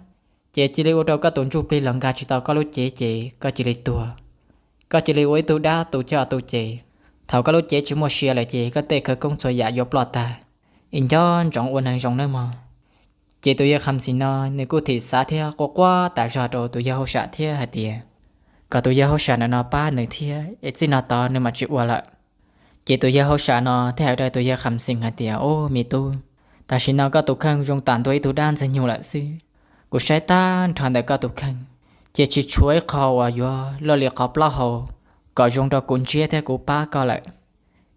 ces cia li ua rau koj tus ntsuj plig los nkag tsis tau koj lub cev ces koj cia li tuag. Koj cia li ua ib tug dab tu coj tu ces, thaum koj lub cev tsis muaj sia lawm ces koj tej khawv koob txhua yam yuav ploj tag. Es nco ntsoov ua neeg zoo nawb mog. Ces tus yawg Kham Xis no nws kuj thim xav thiab quaj quaj tas zog rau tus yawg hauj sam thiab hais tias kom tus yawg hauj sam ntawm no pab nws thiab, es txij no tod nws mam tsis ua lawm. Ces tus yawg hauj sam no thiaj hais rau tus yawg Kham Xis hais tias, o, me tub, tam sim no koj tus kheej zoo tam ntua ib tug dab ntxwg nyoog lawm xwb. Kuv saib tag nrho ntawm koj tus kheej, ces tsis tshuav ib qho uas yuav luaj li qhov plaub hau kom zoo rau kuv ntsiab thiab kuv pab koj lawm.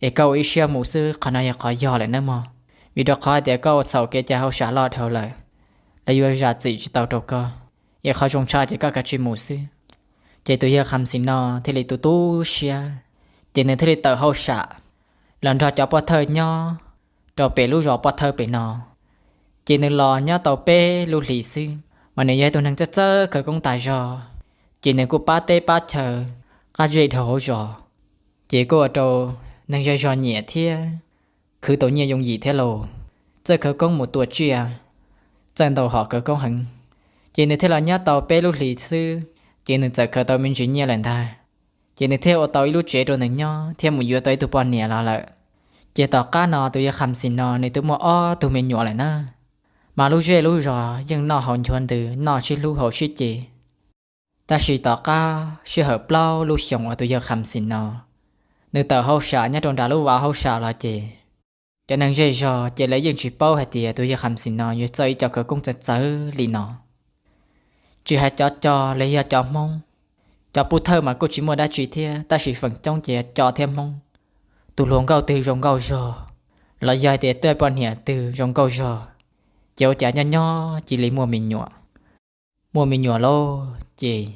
Es koj ua ib siab mus xwb, qhov no yog qhov yog lawm nawb mog. Vim rau qhov hais tias koj ua txhaum kev cai hauj sam loj dhau lawm, lawv yuav zam txim tsis tau rau koj. Es qhov zoo tshaj ces koj kav tsij mus xwb. Ces tus yawg Kham Xis no thiaj li tu tu siab, ces nws thiaj li tawm hauj sam los nrog cov pov thawj nyob rau pem lub zos pov thawj pem no. Ces nws los nyob tau peb lub hlis xwb, mas nws yog ib tug neeg txawj txawj khawv koob tas zog, ces nws kuj pab teb pab chaw qab zej dhau hauv zos. Ces kuj ua rau neeg zej zog nyiam thiab khwv tau nyiaj yooj yim thiab lauj. Txawj khawv koob mus tua tsiaj, txawj ntau hom khawv koob heev. Ces nws thiaj los nyob tau peb lub hlis xwb, ces nws txawm khaws tau me ntsis nyiaj lawm ntag. Ces nws thiaj ua tau ib lub tsev rau nws nyob thiab mus yuav tau ib tug poj niam los lawm. Ces tom qab no tus yawg Kham Xis no nws twb muaj ob tug me nyuam lawm na. Mas lub zej lub zos yeej noj haus nchuav ntws, noj sib hlub haus sib ce. Tab sis tom qab sij hawm plaub lub xyoos uas tus yawg Kham Xis no nws tawm hauj sam nyob rau nram lub vaj hauj sam los ces cov neeg zej zog ces lawv yeej tsis paub hais tias tus yawg Kham Xis no yuav txawj ib co khawv koob txawv txawv li no. Tsis hais cov co los yog cov Hmoob, cov pov thawj mas kuj tsis muaj dab tsi thiab, tab sis feem coob ces yog co thiab Hmoob. Tus hluas nkauj twg zoo nkauj zog, los yog hais tias tej poj niam twg zoo nkauj zog, ces ua cas nyob nyob cia li muaj me nyuam. Muaj me nyuam lauj ces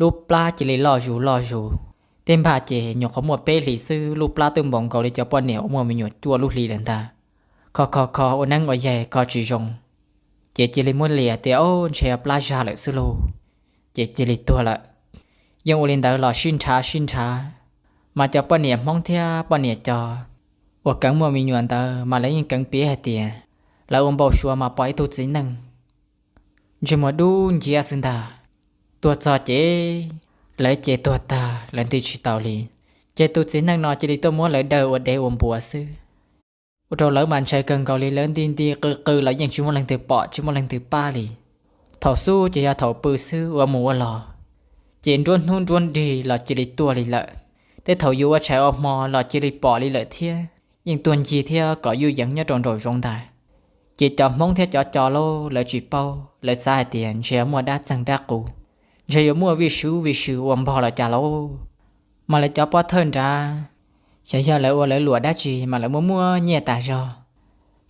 lub plab cia li loj zus loj zus. Tej npag ces nyuam qhuav muaj peb hlis xwb, lub plab twb npaum nkaus li cov poj niam uas muaj me nyuam cuaj lub hli lawm ntag. Kho kho kho ua neeb ua yaig kho tsis zoo, ces cia li muab liam tias, Ob, ntshe plab zag lawm xwb lauj, ces cia li tuag lawm. Yeej ua li ntawd los sib nrhav sib nrhav, mas cov poj niam Hmoob thiab poj niam cov uas keev muaj me nyuam ntawd mas lawv yeej keev piav hais tias lawv ua npau suav mas pom ib tug txiv neej ntsej muag dub nciab xwb ntag, tuag txog ces lawv ces tuag tag lawv nti tsis tau li. Ces tus txiv neej no cia li tuaj muab lawv daws ua dev ua npua xwb. Ua rau lawv mas ntshai kawg nkaus li, lawv nti nti qw qw los yeej tsis muaj leej twg pom tsis muaj leej twg pab li. Thaum xub ces yog thaum pw xwb ua mus ua los, ces nruab hnub nruab nrig los cia li tuaj li lawm. Tej thaum yus ua tshais ua hmo los cia li pom li lawm thiab, yeej tuag ncig thiab kom yuj yees nyob rau nraum zoov ntag. Ces cov Hmoob thiab cov co lauj lawv tsis paub, lawv xav hais tias ntshe muaj dab txeeg dab qus, ntshe yuav muaj vij sub vij sw ua npog los cas lauj. Mas lawv cov pov thawj nrad, xyov yog lawv ua lawv luam dab tsi mas lawv muaj muaj nyiaj tas zog,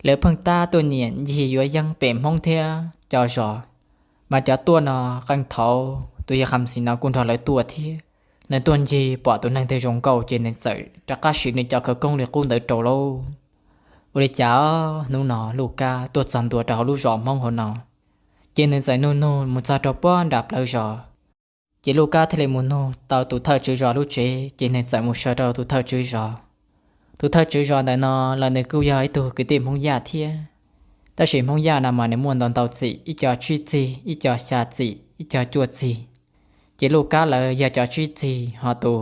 lawv pheej tab tuaj niam ncig yuav yeeb pem Hmoob thiab co zos. Mas cov tuaj no qee thaum tus yawg Kham Xis no kuj nrog lawv tuaj thiab. Nws tuaj ncig pom tus neeg twg zoo nkauj ces nws txawm rov qab siv nws cov khawv koob li qub ntawd rau lauj. Ua li cas hnub no Luj Kab tuaj txog ntua rau hauv lub zos Hmoob hauv no, ces nws txawm nug nug mus txog rau puag nram plawv zos. Ces Luj Kab thiaj li mus nug tau tus thawj tswv zos lub tsev, ces nws txawm mus sawv rau tus thawj tswv zos. Tus thawj tswv zos ntawm no los nws kuj yog ib tug kwv tij Hmoob Yaj thiab, tab sis Hmoob Yaj no mas nws muaj ntau ntau txim, ib co tsib txig, ib co xya txim, ib co cuaj txig. Ces Luj Kab lawv yog cov tsib txig, ho tus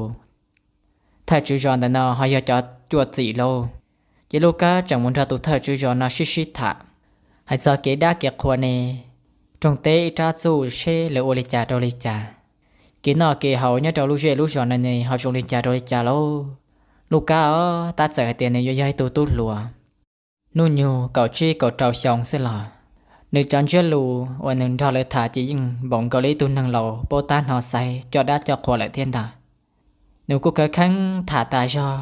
thawj tswv zos ntawm no ho yog cov cuaj txim lauj. Ces Luj Kab tseem mus nrog tus thawj tswv zos no sib sib tham hais txog kev dab kev qhua ne, rooj teb ib rab txuj seb lawv ua li cas rau li cas, kev noj kev haus nyob rau lub zej lub zos no ne ho zoo li cas rau li cas lauj. Luj Kab os, tab txawm hais tias nws yuav yog ib tug tub hluas hnub nyoog kaum tsib kaum rau xyoo xwb los, nws cov ntsiab lus uas nws nrog lawv tham ces yeej npaum nkaus li ib tug neeg laus paub tab hnov xaiv coj dab coj qhua lawm thiab ntag. Nws kuj khawv kheev tham tas zog,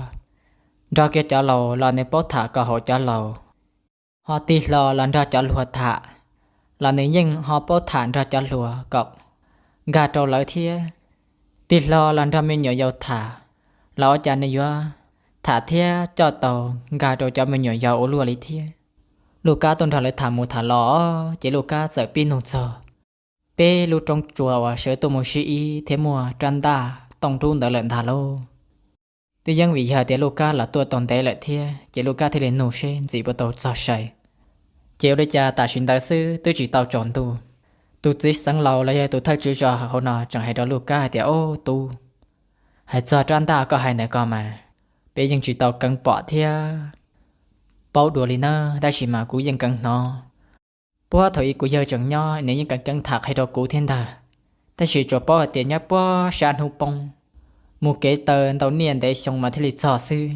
nrog kiag cov laus los nws paub tham kom haum cov laus, ho tig hlo los nrog cov hluas tham los nws yeej ho paub tham nrog cov hluas kom nkag rau lawv thiab. Tig hlo los nrog me nyuam yaus tham los ua cas nws yuav tham thiab coj tau nkag rau cov me nyuam yaus ua luaj li thiab. Luj Kab tuaj nrog lawv tham mus tham los, ces Luj Kab txawm pib nug txog peb lub roob tsua uas sawv tuaj mus sib ib thiab muaj rab ntaj tooj rub ntawd lawm ntag lauj. Twb yeej vim yog tias Luj Kab los tuaj tau ntev lawm thiab, ces Luj Kab thiaj li nug seb ntxim puas tau txog sai. Ces ua li cas tam sim ntawd xwb twb tsis tau tsaus ntuj, tus txiv xeev laus los yog tus thawj tswv zos hauv no tseem hais rau Luj Kab hais tias, Ob tub, hais txog rab ntaj koj hais ntawd ko mas, peb yeej tsis tau keev pom thiab paub dua li na, tab sis mas kuv yeej keev hnov puag thaum ub kuv yawg tseem nyob nws yeej keev keev tham qhia rau kuv thiab ntag. Tab sis tsuas paub hais tias nyob puag sab hnub poob, mus kev taw ntau niaj ntev xyoo mas thiaj li txog xwb.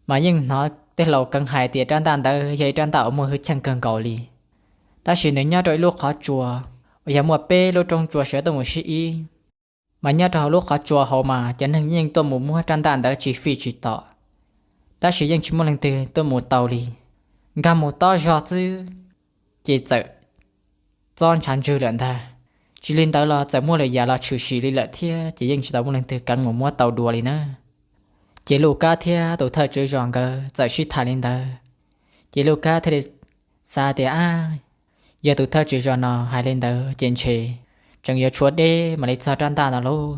Mas yeej hnov tej laus keev hais tias rab ntaj ntawd yog ib rab ntaj uas muaj hwj chim kawg nkaus li. Tab sis nws nyob rau ib lub qhov tsua uas yog muaj peb lub roob tsua sawv tuaj mus sib ib, mas nyob rau hauv lub qhov tsua hauv mas cov neeg yeej tuaj mus muab rab ntaj ntawd tsis fij tsis tom, tab sis yeej tsis muaj leej twg tuaj mus tau li. Nkag mus tob zog xwb ces txawm txob ntshav ntswg lawm ntag. Tsis li ntawd los txawm muaj lwm yam los tshwm sim li lawm thiab, ces yeej tsis tau muaj leej twg keev mus muab tau dua li na. Ces Luj Kab thiab tus thawj tswv zos nkawd txawm sib tham li ntawd, ces Luj Kab thiaj li xav tias, Ab, yog tus thawj tswv zos no hais li ntawd ces ntshe tseem yuav tshuav deb mam li txog rab ntaj no lauj.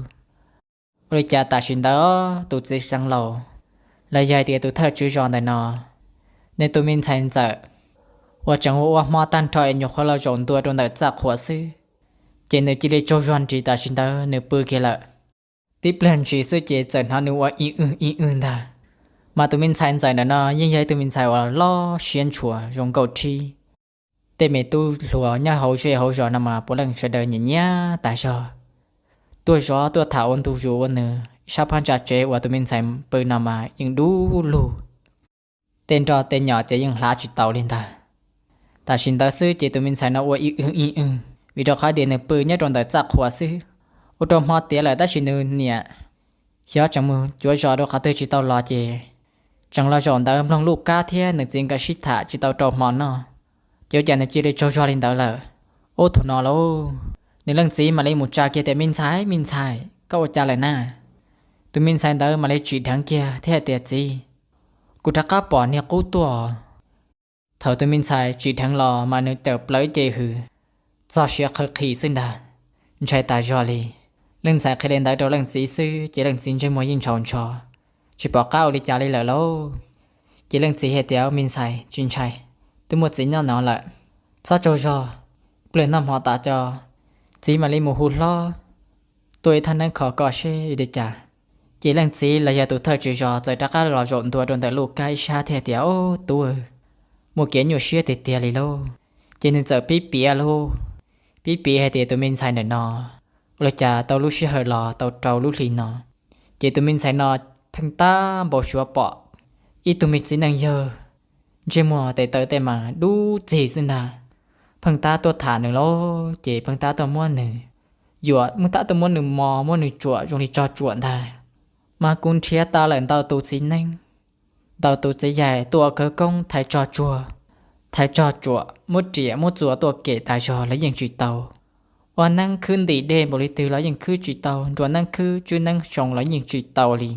Ua li cas tam sim ntawd tus txiv xeev laus, los yog hais tias tus thawj tswv zos ntawm no, nws tus me ntxhais ntxawm uas tseem ua ua hmo tag nrho es nyuam qhuav los zaum ntua rau ntawm txaj qhua xwb, ces nws cia li tsaug zog nris tam sim ntawd nws pw kiag lawm. Tib pliag ntsis xwb ces txawm hnov nws ua ib wj ib wj ntag. Mas tus me ntxhais ntxawm ntawm no yeej yog ib tug me ntxhais uas loj siab ntshua zoo nkauj rhib. Tej me tub hluas nyob hauv zej hauv zos no mas puav leej sawv daws nyiam nyiam tas zog. Tuaj zov tuaj tham ua ntu zus ua nws, sab phab ntsa tsev uas tus me ntxhais pw no mas yeej dub lug. Tej nroj tej nyom ces yeej hlav tsis tau li ntag. Tam sim ntawd xwb ces tus me ntxhais no ua ib wj ib wj, vim rau qhov tias nws pw nyob rau ntawm txaj qhua xwb. Ua rau hmo tiav lawm tab sis nws niam xyov tseem mus cuav zos rau qhov twg tsis tau los ces tseem los zaum ntawd mloog Luj Kab thiab nws txiv nkawd sib tham tsis tau rau hmo noj, ces ua cas nws cia li tsaug zog li ntawd lawm. Ub, thaum no lauj, Nws leej txiv mam li mus tsa kiag tias, Me ntxhais, me ntxhais, koj ua cas lawm na? Tus me ntxhais ntawd mam li tsim dheev kiag thiab hais tias, Txiv, kuv rov qab pom niag qub tuaj. Thaum tus me ntxhais tsim dheev los mas nws tawm plaws ib ce hws, txog siav qhawv qhis xwb ntag, ntshai tas zog li. Leej ntxhais qhia li ntawd rau leej txiv xwb ces leej txiv ntsej muag yeej ntshaus ntsho, tsis pom qab ua li cas li lawm lauj. Ces leej txiv hais tias, Me ntxhais, tsis ntshai, twb muaj txiv nyob no lawm, txhob tsaug zog. Pliag noj hmo tas ces txiv mam li mus hu hlob tuaj ib thaj neeb kho koj seb li cas. Ces leej txiv los yog tus thawj tswv zos txawm rov qab los zaum ntua rau ntawm Luj Kab ib sab thiab tias, Ob tub, muaj kev nyuaj siab tiag tiag li lauj. Ces nws txawm pib piav lauj, pib piav hais tias tus me ntxhais ntawm no ua li cas tau lub sij hawm los tau rau lub hli no, ces tus me ntxhais no pheej tab npau suav pom ib tug me txiv neej yawg ntsej muag tes taw tej mas dub txig xwb ntag, pheej tab tuaj tham nws lauj, ces pheej tab tuaj muab nws yuam, pheej tab tuaj muab nws mos muab nws tsuam zoo li tsog tsuam ntag. Mas kuv nrhiav tas lawm ntau tus txiv neeb, ntau tus txiv yaig tuaj ua khawv koob thaiv tsog tsuag, thaiv tsog tsuam, muab riam muab txuas tuaj kem tas zog los yeej tsis tau. Ua neeb khwb ntim dej npaum li twg los yeej khwb tsis tau, nruas neeb khwb tswb neeb xyoo los yeej tsis tau li.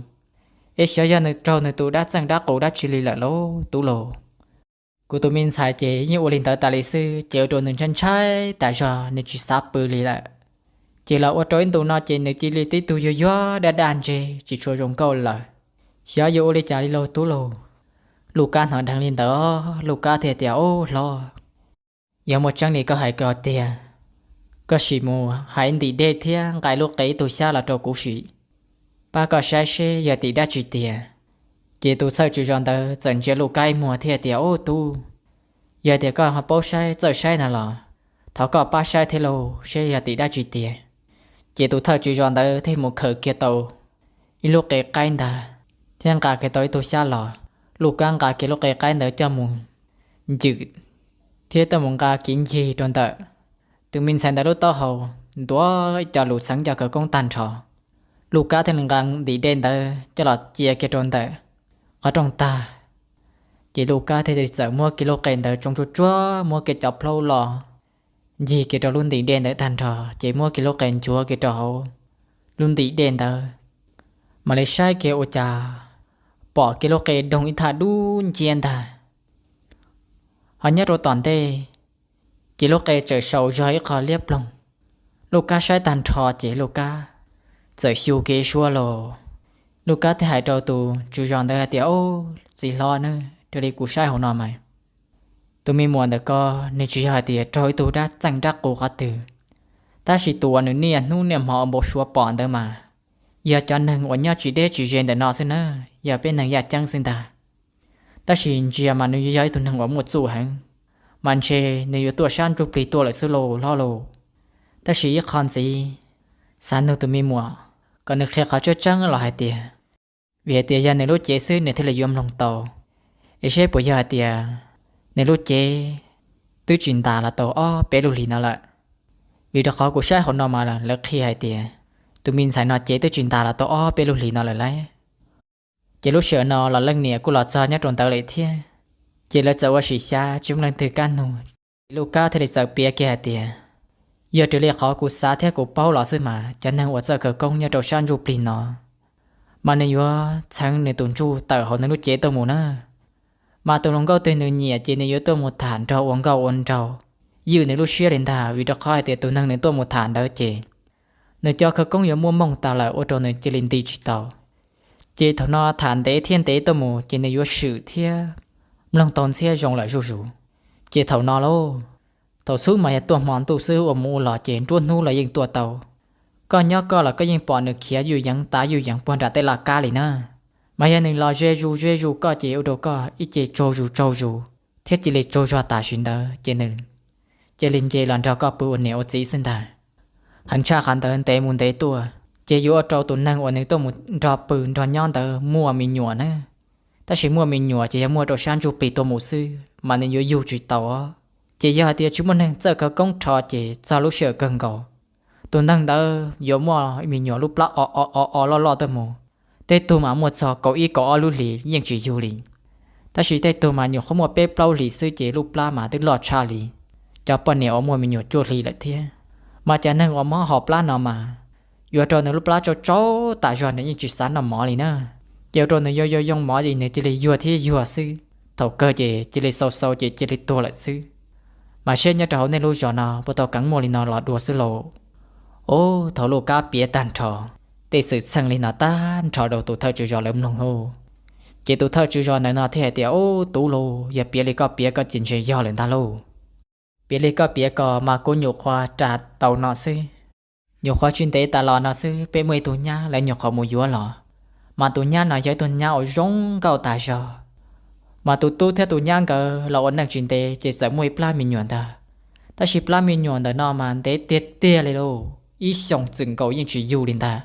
Es xyov yog nws raug nws tus dab txeej dab qus dab tsi li lawm lauj tub lauj. Kuv tus me ntxhais ces yeej ua li ntawd tas li xwb ces ua rau nws ntshai ntshai tas zog, nws tsis xav pw li lawm. Ces los ua rau ib ntus no ces nws cia li tib tug yuag yuag daj daj ntseg tsis tshua zoo nkauj lawm. Xyov yuav ua li cas li lauj tub lauj. Luj Kab hnov dheev li ntawd, Luj Kab thiaj tias, Ub hlob, yog muaj tseeb li koj hais ko tiag, koj sim mus hais ntim dej thiab nqa lub qe ib tug xyab los rau kuv sim, pab koj saib seb yog tim dab tsi tiag. Ces tus thawj tswv zos ntawd txawm ntsia Luj Kab ib muag thiaj tias, Ub tub, yog tias koj ho paub saib txawj saib no los thov koj pab saib thiab lauj, seb yog tim dab tsi tiag. Ces tus thawj tswv zos ntawd thiaj mus khawm kiag tau ib lub qe qaib ntag, thiab nqa kiag tau ib tug xyab los. Luj Kab nqa kiag lub qe qaib ntawd coj mus ncwm, thiab tuaj mus nqa kiv ncig rau ntawm tus me ntxhais ntawd lub taub hau, ntuav ib co lus txheev cov khawv koob tag nrho. Luj Kab thiaj li nqa ntim dej ntawd coj los cia kiag rau ntawm qhov rooj tag. Ces Luj Kab thiaj li txawm muab kiag lub qe ntawd tsoo tsuag tsuag, muab kiag cov plaub los ncig kiag rau lub ntim dej ntawd tag nrho, ces muab kiag lub qe nchuav kiag rau hauv lub ntim dej ntawd, mam li saib kiag ua cas pom kiag lub qe doog ib thaj dub nciab ntag. Ho nyob rau tom ntej, ces lub qe txawm sau zog ib qho liab ploog. Luj Kab saib tag nrho ces Luj Kab txawm xyu kiag ib suab lauj. Luj Kab thiaj hais rau tus tswv zos ntawd hais tias, Ub txiv hlob na, raws li kuv saib hauv no mas tus me muam ntawm ko nws tsis yog hais tias raug ib tug dab txeej dab qus qhov twg, tab sis tus uas nws niaj hnub niaj hmo ua npau suav pom ntawd mas yog cov neeg uas nyob tsis deb tsis ze ntawm no xwb na, yog peb neeg yaj ceeb xwb ntag. Tab sis ntsia mas nws yuav yog ib tug neeg uas muaj txuj heev, mas ntshe nws yuav tuaj sab ntsuj plig tuaj lawm xwb lauj hlob lauj. Tab sis ib qho ntxiv, xav nug tus me muam kom nws qhia qhov tseeb tseeb los hais tias, vim hais tias yog nws lub cev xwb nws thiaj li yuav mloog tau, es seb puas yog hais tias nws lub cev twb tsis ntas los tau ob peb lub hlis no lawm. Vim rau qhov kuv saib hauv no mas lawv qhia hais tias tus me ntxhais no cev twb tsis ntas los tau ob peb lub hlis no lawm lauj. Ces lub sij hawm no los leej niam kuj los txog nyob rau ntawd lawm thiab, ces lawv txawm ua sim xyav tsis muaj leej twg kam nug. Ces Luj Kab thiaj li txawm piav kiag hais tias, yog raws li qhov kuv xav thiab kuv paub los xwb mas cov neeg uas txawj khawv koob nyob rau sab ntsuj plig no mas nws yuav txheev nws tus ntsuj tawm hauv nws lub cev tuaj mus na. Mas tus hluas nkauj twg nws nyiam ces nws yuav tuaj mus tham nrog ua nkauj ua nraug, ywj nws lub siab li ntag, vim rau qhov hais tias tus neeg nws tuaj mus tham ntawd ces nws cov khawv koob yuav muaj mooj tas lawm ua rau nws cia li nti tsis tau. Ces thaum no tham ntev thiab ntev tuaj mus ces nws yuav swm thiab mloog tau ntxhiab zoo lawm zuj zus. Ces thaum no lauj, thaum xub mas yog tuaj hmo ntuj xwb, ua mus ua los ces nruab hnub los yeej tuaj tau. Koj nyob koj los koj yeej pom nws khiav yuj yeev tav yuj yeev puag nram tej laj kab li na. Mas yog nws los ze zus ze zus koj ces ua rau koj ib ce tsaug zus tsaug zus thiab cia li tsaug zog tam sim ntawd ces nws cia li nce los nrog koj pw ua niam ua txiv xwb ntag. Heev tshaj qhov ntawd ntev mus ntev tuaj ces yuav ua rau tus neeg uas nws tuaj mus nrog pw nrog nyob ntawd muaj me nyuam na. Tab sis muaj me nyuam ces yog muaj rau sab ntsuj plig tuaj mus xwb mas nws yuav yug tsis tau os. Ces yog hais tias tsis muaj neeg txawj khawv koob rho ces txog lub sij hawm kawg nkaus tus neeg ntawd yuav muaj me nyuam lub plab o o o o loj loj tuaj mus. Tej tug mas muaj txog kaum ib kaum ob lub hlis yeej tsis yug li. Tab sis tej tug mas nyuam qhuav muaj peb plaub hlis xwb ces lub plab mas twb loj tshaj li cov poj niam uas muaj me nyuam cuaj hli lawm thiab. Mas cov neeg uas mob hauv plab no mas yuav rau nws lub plab tsau tsau tas zog, nws yeej tsis xav noj mov li na. Ces ua rau nws yoo yoo yoo mov ces nws cia li yuag thiab yuag xwb. Thaum kawg ces cia li xau xau ces cia li tuag lawm xwb. Mas seb nyob rau hauv nej lub zos no puas tau keev muaj li no los dua xwb lauj. Ub, thaum Lub Kab piav tag nrho tej xwm txheej li no tag nrho rau tus thawj tswv zos lawv mloog lauj, ces tus thawj tswv zos ntawm no thiaj hais tias, Ub, tub lauj, yog piav li koj piav ko ces ntshe yog lawm ntag lauj. Piav li koj piav ko mas kuv nyuam qhuav ras tau no xwb. Nyuam qhuav tsis ntev tas los no xwb, peb muaj ib tug nyab lawv nyuam qhuav mus yuav los, mas tus nyab no yog ib tug nyab uas zoo nkauj tas zog. Mas tus tub thiab tus nyab nkawd los ua neej tsis ntev ces txawm muaj ib plab me nyuam ntag. Tab sis plab me nyuam ntawm no mas ntev tiag tiag li lauj, ib xyoos txwm nkaus yeej tsis yug li ntag.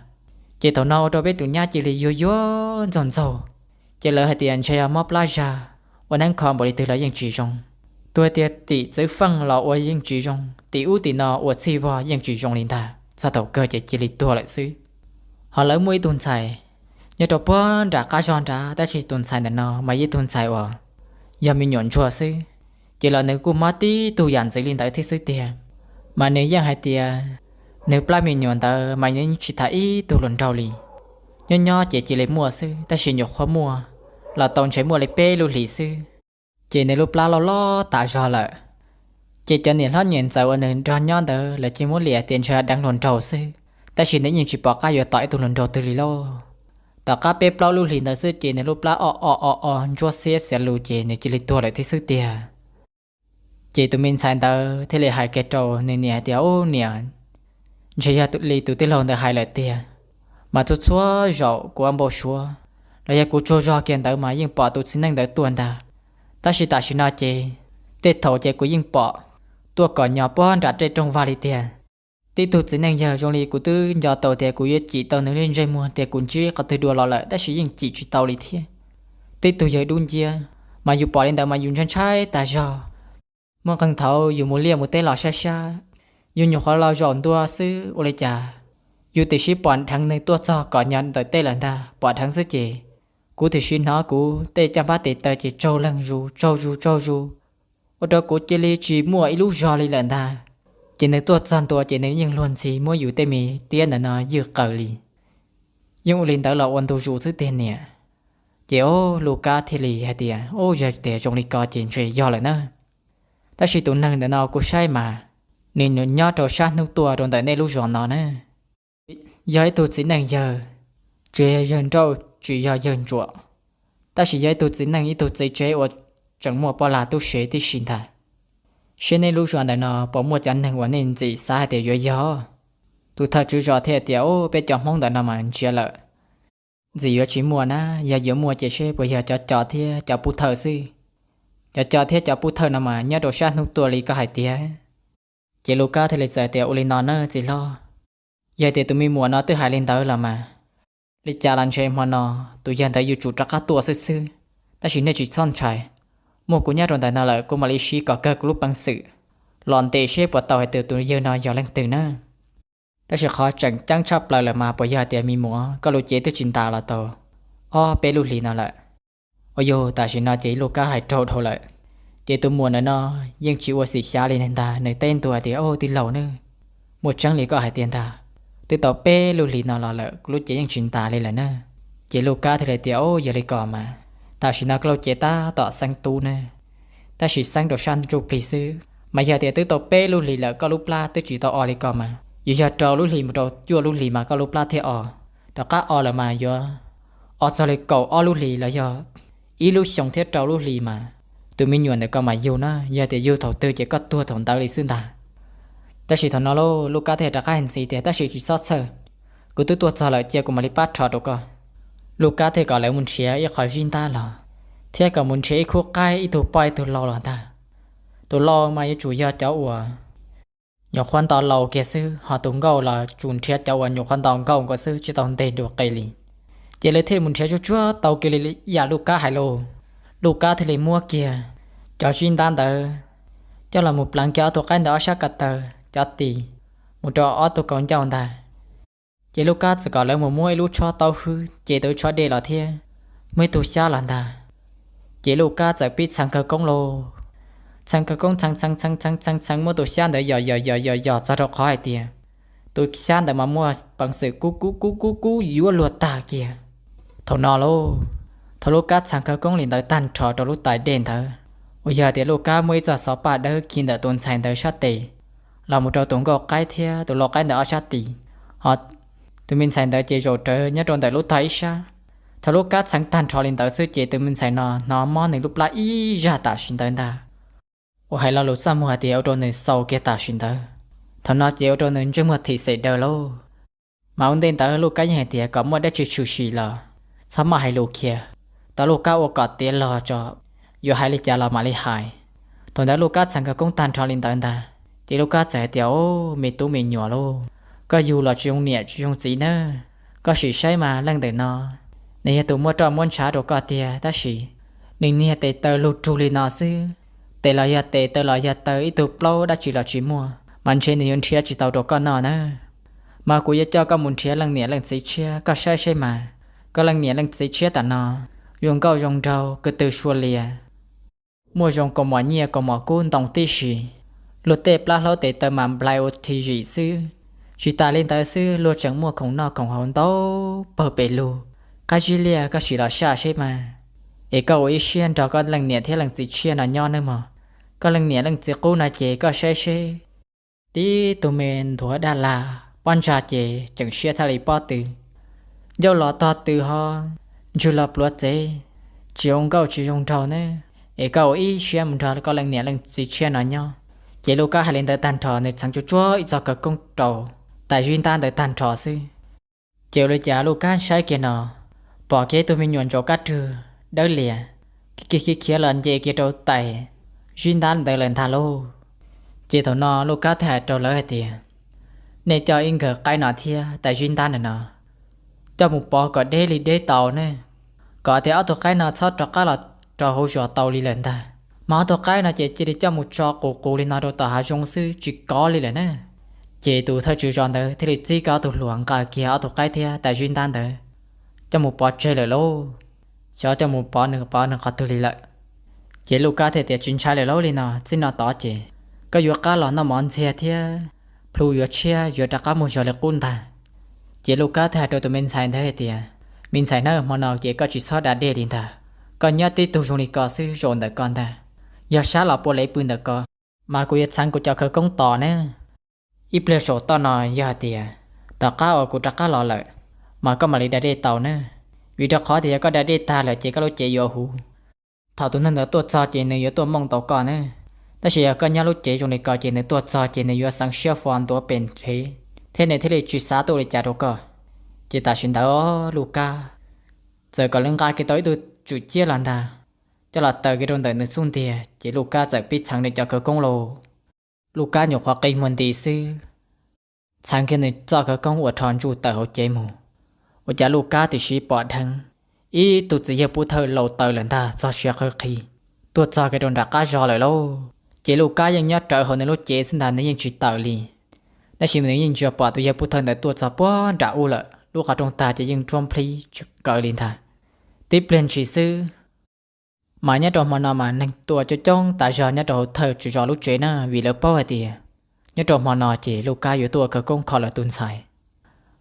Ces thaum no ua rau peb tus nyab cia li yuag yuag ntxaug ntxaug. Ces lawv hais tias ntshe yog mob plab zag, ua neeb kho npaum li twg los yeej tsis zoo. Tus hais tias tim txwv feej los ua yeej tsis zoo, tim ub tim no ua txhij vog yeej tsis zoo li ntag, txog thaum kawg ces cia li tuag lawm xwb. Ho lawv muaj ib tug ntxhais nyob rau puag nram qab zog nrad, tab sis tus ntxhais ntawm no mas yog ib tug ntxhais uas yog me nyuam ntsuag xwb, ces los nws kuj mob tib tug yam ntxwv li ntawd thiab xwb tiag. Mas nws yeej hais tias nws plab me nyuam ntawd mas nws tsis tham ib tug hluas nraug li. Nyob nyob ces cia li muaj xwb, tab sis nyuam qhuav muaj los tau ntshe muaj li peb lub hlis xwb, ces nws lub plab loj loj tas zog lawm. Ces cov niam hlob niam ntxawm uas nws nrog nyob ntawd lawv cia muab liam tias ntshe deev hluas nraug xwb, tab sis nws yeej tsis pom qab yuav tom ib tug hluas nraug twg li lauj. Tom qab peb plaub lub hlis ntawd xwb ces nws lub plab o o o o ntsuab xiab xiav lus ces nws cia li tuag lawm thiab xwb tiag. Ces tus me ntxhais ntawd thiaj li hais kiag rau nws niam hais tias, Ub niam, ntshe yog li tus tij laug ntawd hais lawm tiag. Mas txhua txhua zaus kuv ua npau suav los yog kuv tsaug zog kiag ntawd mas yeej pom tus txiv neej ntawd tuaj ntag. Tab sis tam sim no ces tej thaum ces kuv yeej pom tuaj kom nyo puag nram tej rooj vag li tiag. Tib tug txiv neej yawg zoo li kuv twb nco tau tias kuv yuav cim tau nws lub ntsej muag tias kuv ntsib qhov twg dua los lawm, tab sis yeej cim tsis tau li thiab. Tib tug yawg dub nciab, mas yus pom li ntawd mas yus ntshai ntshai tas zog. Muaj qee thaum yus mus liaj mus teb los sab sab, yus nyuam qhuav los zaum ntua xwb ua li cas yus tiam sis pom dheev nws tuaj txog kom nyo ntawm tej lawm ntag, pom dheev xwb ces kuv tiam sis hnov kuv tej caj npab tes taw ces tsaug leeg zus tsaug zus tsaug zus, ua rau kuv cia li tsis muaj ib lub zog li lawm ntag. Ces nws tuaj txog ntua ces nws yeej luag ntxhi muab yus tej me tiab ntawm no ywj qaws li. Yeej ua li ntawd los ua ntu zus xwb tiag niam. Ces o, Lub Kab thiaj li hais tias, Ub, yog tias zoo li ko ces ntshe yog lawm na. Tab sis tus neeg ntawm no kuv saib mas nws nyob rau sab hnub tuaj rau ntawm nej lub zos no na. Yog ib tug txiv neej yawg, tsis yog yawg nrauj tsis yog yawg ntsuam, tab sis yog ib tug txiv neej ib tug txiv tsev uas tseem muaj poj lag tub se tib si ntag. Seb nej lub zos ntawm no puas muaj cov neeg uas nej ntxim xav hais tias yuav yog? Tus thawj tswv zos thiaj tias, Ub, peb cov Hmoob ntawm no mas ntsiav lawm, ntxim yuav tsis muaj na. Yog yuav muaj ces seb puas yog cov co thiab cov pub thawj xwb. Cov co thiab cov pub thawj no mas nyob rau sab hnub tuaj li koj hais tiag. Ces Lub Kab thiaj li txawm tias, Ua li no na txiv hlob, yog tias tus me muam no twb hais li ntawd los mas, li cas los ntshe hmo no tus yawg ntawd yuav tsum rov qab tuaj xwb xwb. Tab sis nej tsis txhob ntshai, muaj kuv nyob rau ntawm no lawm kuv mam li siv kom kawg kuv lub peev xwm los ntes seb puas tau hais tias tus yawg no yog leej twg na. Tab sis qhov tseem ceeb tshaj plaws lawm mas puas yog tias me muam koj lub cev twb tsis ntas los tau ob peb lub hlis no lawm? Ua yog tam sim no ces Lub Kab hais raug dhau lawm, ces tus muam ntawm no yeej tsis ua xim xyav li ntag, nws teb ntua tias, Au tij laug na, muaj tseeb li koj hais tiag ntag, twb tau peb lub hlis no los lawm kuv lub cev yeej tsis ntas li lawm na. Ces Lub Kab thiaj li tias, Au yog li ko mas tam sim no koj lub cev tab tom xeeb tub na, tab sis xeeb rau sab ntsuj plig xwb, mas yog tias twb tau peb lub hlis lawm koj lub plab twb tsis tau o li ko mas yuav yog rau lub hlis mus rau cuaj lub hlis mas koj lub plab thiaj o. Rov qab o lawm mas yuav o txog li kaum ob lub hlis los yog ib lub xyoo thiab rau lub hlis mas tus me nyuam ntawm koj mas yug na, yog tias yug thaum twg ces koj tuag thaum ntawd li xwb ntag. Tab sis thaum no lauj, Lub Kab thiaj rov qab hais ntxiv tias, Tab sis tsis txhob txhawj, kuv twb tuaj txog lawm, cia kuv mam li pab rho rau koj. Lub Kab thiaj kom lawv mus nrhiav ib qho zib ntab los, thiab kom mus nrhiav ib khub qaib, ib tug poj ib tug lau los ntag. Tus lau mas yuav tsum yog cov uas nyuam qhuav nto laus kiag xwb, ho tus nkauj los tsum nrhiav cov uas nyuam qhuav nto nkauj nkaus xwb, tsis tau nteg dua qe li. Ces lawv thiaj mus nrhiav tsuag tsuag tau kiag li yam Lub Kab hais lauj. Lub Kab thiaj li muab kiag cov zib ntab ntawd coj los mus pleev kiag ob tug qaib ntawd ob sab ko taw cov tis mus rau ob tug kaus ncauj ntag. Ces Lub Kab txawm kom lawv mus muab ib lub tshob taub hwb ces tau ib tshob dej los thiab muaj ib tug xyab los ntag. Ces Lub Kab txawm pib txheev khawv koob lauj. Txheev khawv koob txheev txheev txheev txheev txheev txheev muab tus xyab ntawd yos yos yos yos yos txog rau qhov hais tias tus xyab ntawd mas muaj peev xwm kub kub kub kub kub yuav luag tag kiag. Thaum no lauj, thaum Lub Kab txheev khawv koob li ntawd tag nrho rau lub tais dej ntawd, uas yog tias Lub Kab muaj ib txoj xov paj dawb khi ntawm tus ntxhais ntawd sab tes los mus rau tus nkauj qaib thiab tus lau qaib ntawd ob sab tis, ho tus me ntxhais ntawd ces zaum rawv nyob rau ntawm lub tog ib sab. Thaum Lub Kab txheev tag nrho li ntawd xwb ces tus me ntxhais no hnov mob nws lub plab ib zaj tam sim ntawd ntag. Uas hais lo lus txaj muag hais tias ua rau nws xaus kiag tam sim ntawd. Thaum no ces ua rau nws ntsej muag thim xem daws lauj. Mas ua ntej ntawd Lub Kab yeej hais tias kom muaj dab tsi tshwm sim los txhob maj hais lus khiav, tau Lub Kab ua kom tiav los tso, yuav hais li cas los mam li hais. Thaum ntawd Lub Kab txheev khawv koob tag nrho li ntawd ntag, ces Lub Kab txawm hais tias, Au, me tub me nyuam lauj, koj yug los tsis zoo niam tsis zoo txiv nawb. Koj sim saib mas leej ntawm no, nws yog tus muab roj muab ntshav rau koj tiag tab sis nws niag tes taw lug rug li no xwb, tes los yog tes, taw los yog taw, ib tug plaub dab tsi los tsis muaj, mas ntshe nws yuav nrhiav tsis tau rau koj noj nawb. Mas kuv yuav coj koj mus nrhiav leej niam leej txiv tshiab, koj saib saib mas, koj leej niam leej txiv tshiab tam no zoo nkauj zoo nraug, ko tw sua lias, muaj zoo kaus mom nyiaj kaus mom kub ntoo tib si, luag tej plab hlaub tes taw mas nplai ua thi zim xwb. Tsis tas li ntawd xwb, luag tseem muaj khoom noj khoom haus ntau pawg pes lug. Qab zib liaj, koj sim los saj seb mas, es koj ua ib siab nrog koj leej niam thiab leej txiv tshiab no nyob nawb mog. Koj leej niam leej txiv qub no ces koj saib seb, tib tug me nthuav daj lag, pob ntsag ces ceem siab thiaj li pob tw, ncauj los tog tw ho ntswg los pluav txev, tsis zoo nkauj tsis zoo nraug nawb. Es koj ua ib siab mus nrog koj leej niam leej txiv tshiab no nyob. Ces Lub Kab hais li ntawd tag nrho nws txheev tsuag tsuag ib txoj khawv koob rau tais zib ntab ntawd tag nrho xwb. Ces ua li cas Lub Kab saib kiag no, pom kiag ib tug me nyuam ntsaum kab rwg dawb lias, khiav khiav khiav los nce kiag rau tais zib ntab ntawd lawm ntag lauj. Ces thaum no Lub Kab thiaj hais rau lawv hais tias, Nej coj ib nkawg qaib no thiab tais zib ntab ntawm no coj mus pov kom deb li deb tau ne, kom tias ob tug qaib no txhob rov qab los rau hauv zos tau li lawm ntag. Mas ob tug qaib no ces cia li coj mus tso qus qus li no rau tom hav zoov xwb tsis kov li lawm na. Ces tus thawj tswv zos ntawd thiaj li txib kiag ob tug hluas nqa kiag ob tug qaib thiab tais zib ntab ntawd coj mus pov tseg lawm lauj. Xyov coj mus pov nws pov nws qhov twg li lawm. Ces Lub Kab thiaj tias, Tsis ntshai lawm lauj, li no txij no tod ces koj yuav qab los noj mov ntxiag thiab plhu yuav tshiab, yuav rov qab mus zog li qub ntag. Ces Lub Kab thiaj hais rau tus me ntxhais ntawd hais tias, Me ntxhais na, hmo no ces koj tsis txhob da dej li ntag. Koj nyob tib tug zoo li ko xwb zaum ntawm ko ntag, yog sab los pua lev pw ntawm ko, mas kuv yuav txheev kuv cov khawv koob tos ne. Ib pliag saum toj no yog hais tias tom qab uas kuv rov qab los lawm, mas koj mam li da dej tau ne. Vim rau qhov tias yog koj da dej tag lawm ces koj lub cev yuav huv. Thaum tus neeg ntawd tuaj txog ces nws yuav tuaj mooj tau koj ne. Tab sis yog koj nyob lub cev zoo li ko ces nws tuaj txog ces nws yuav xeev siab fo ntuav pes nrhev, thiab nws thiaj li tsis xav tuaj ua li cas rau koj. Ces tam sim ntawd Lub Kab txawm kom lawv nqa kiag tau ib tug tswm ciab los ntag, coj los taws kiag rau ntawm nws xub ntiag, ces Lub Kab txawm pib txheev nws cov khawv koob lauj. Lub Kab nyuam qhuav qi muag nti xwb, txheev kiag nws txoj khawv koob ua rho ntsuj tawm hauv cev mus. Ua cas Lub Kab tiam sis pom dheev ib tug txiv yawg pub thawj laus taws lawm ntag txog siav qhawv qhi, tuaj txog kiag rau nram qab zos lawm lauj. Ces Lub Kab yeej nyob rawv hauv nws lub cev xwb ntag, nws yeej tsis tawm li. Tab sis nws yeej ntsia pom tus yawg pub thawj ntawd tuaj txog puag nram ub lawm, lub qhov rooj tag ces yeej nruab nplhib tsis kawg li ntag. Tib pliag ntshis xwb, mas nyob rau hmo no mas neeg tuaj coob coob tas zog nyob rau hauv thawj tswv zos lub tsev na, vim lawv paub hais tias nyob rau hmo no ces Lub Kab yuav tuaj ua khawv koob kho lawv tus ntxhais.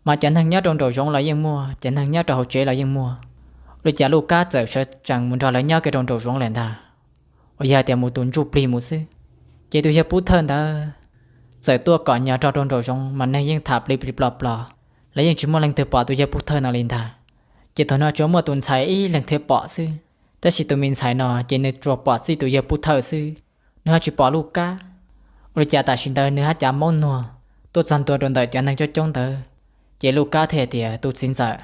Mas cov neeg nyob rau nraum zoov los yeej muaj, cov neeg nyob rau hauv tsev los yeej muaj. Ua li cas Lub Kab txawm sawv tsees mus nrog lawv nyob kiag rau nraum zoov lawm ntag, uas yog tias mus tus ntsuj plig mus xwb. Ces tus yawg pub thawj ntawd txawm tuaj kom nyo rau rau nraum zoov mas neeg yeej tham plig plig plo plo, lawv yeej tsis muaj leej twg pom tus yawg pub thawj no li ntag. Ces thaum no tsuas muaj tus ntxhais ib leeg thiaj pom xwb, tab sis tus me ntxhais no ces nws tsuas pom txij tus yawg pub thawj xwb, nws ho tsis pom Lub Kab. Ua li cas tam sim ntawd nws hab cav maub nuag tuaj txog ntua rau ntawm cov neeg coob coob ntawd. Ces Lub Kab thiaj tias, Tus txiv ntxawm,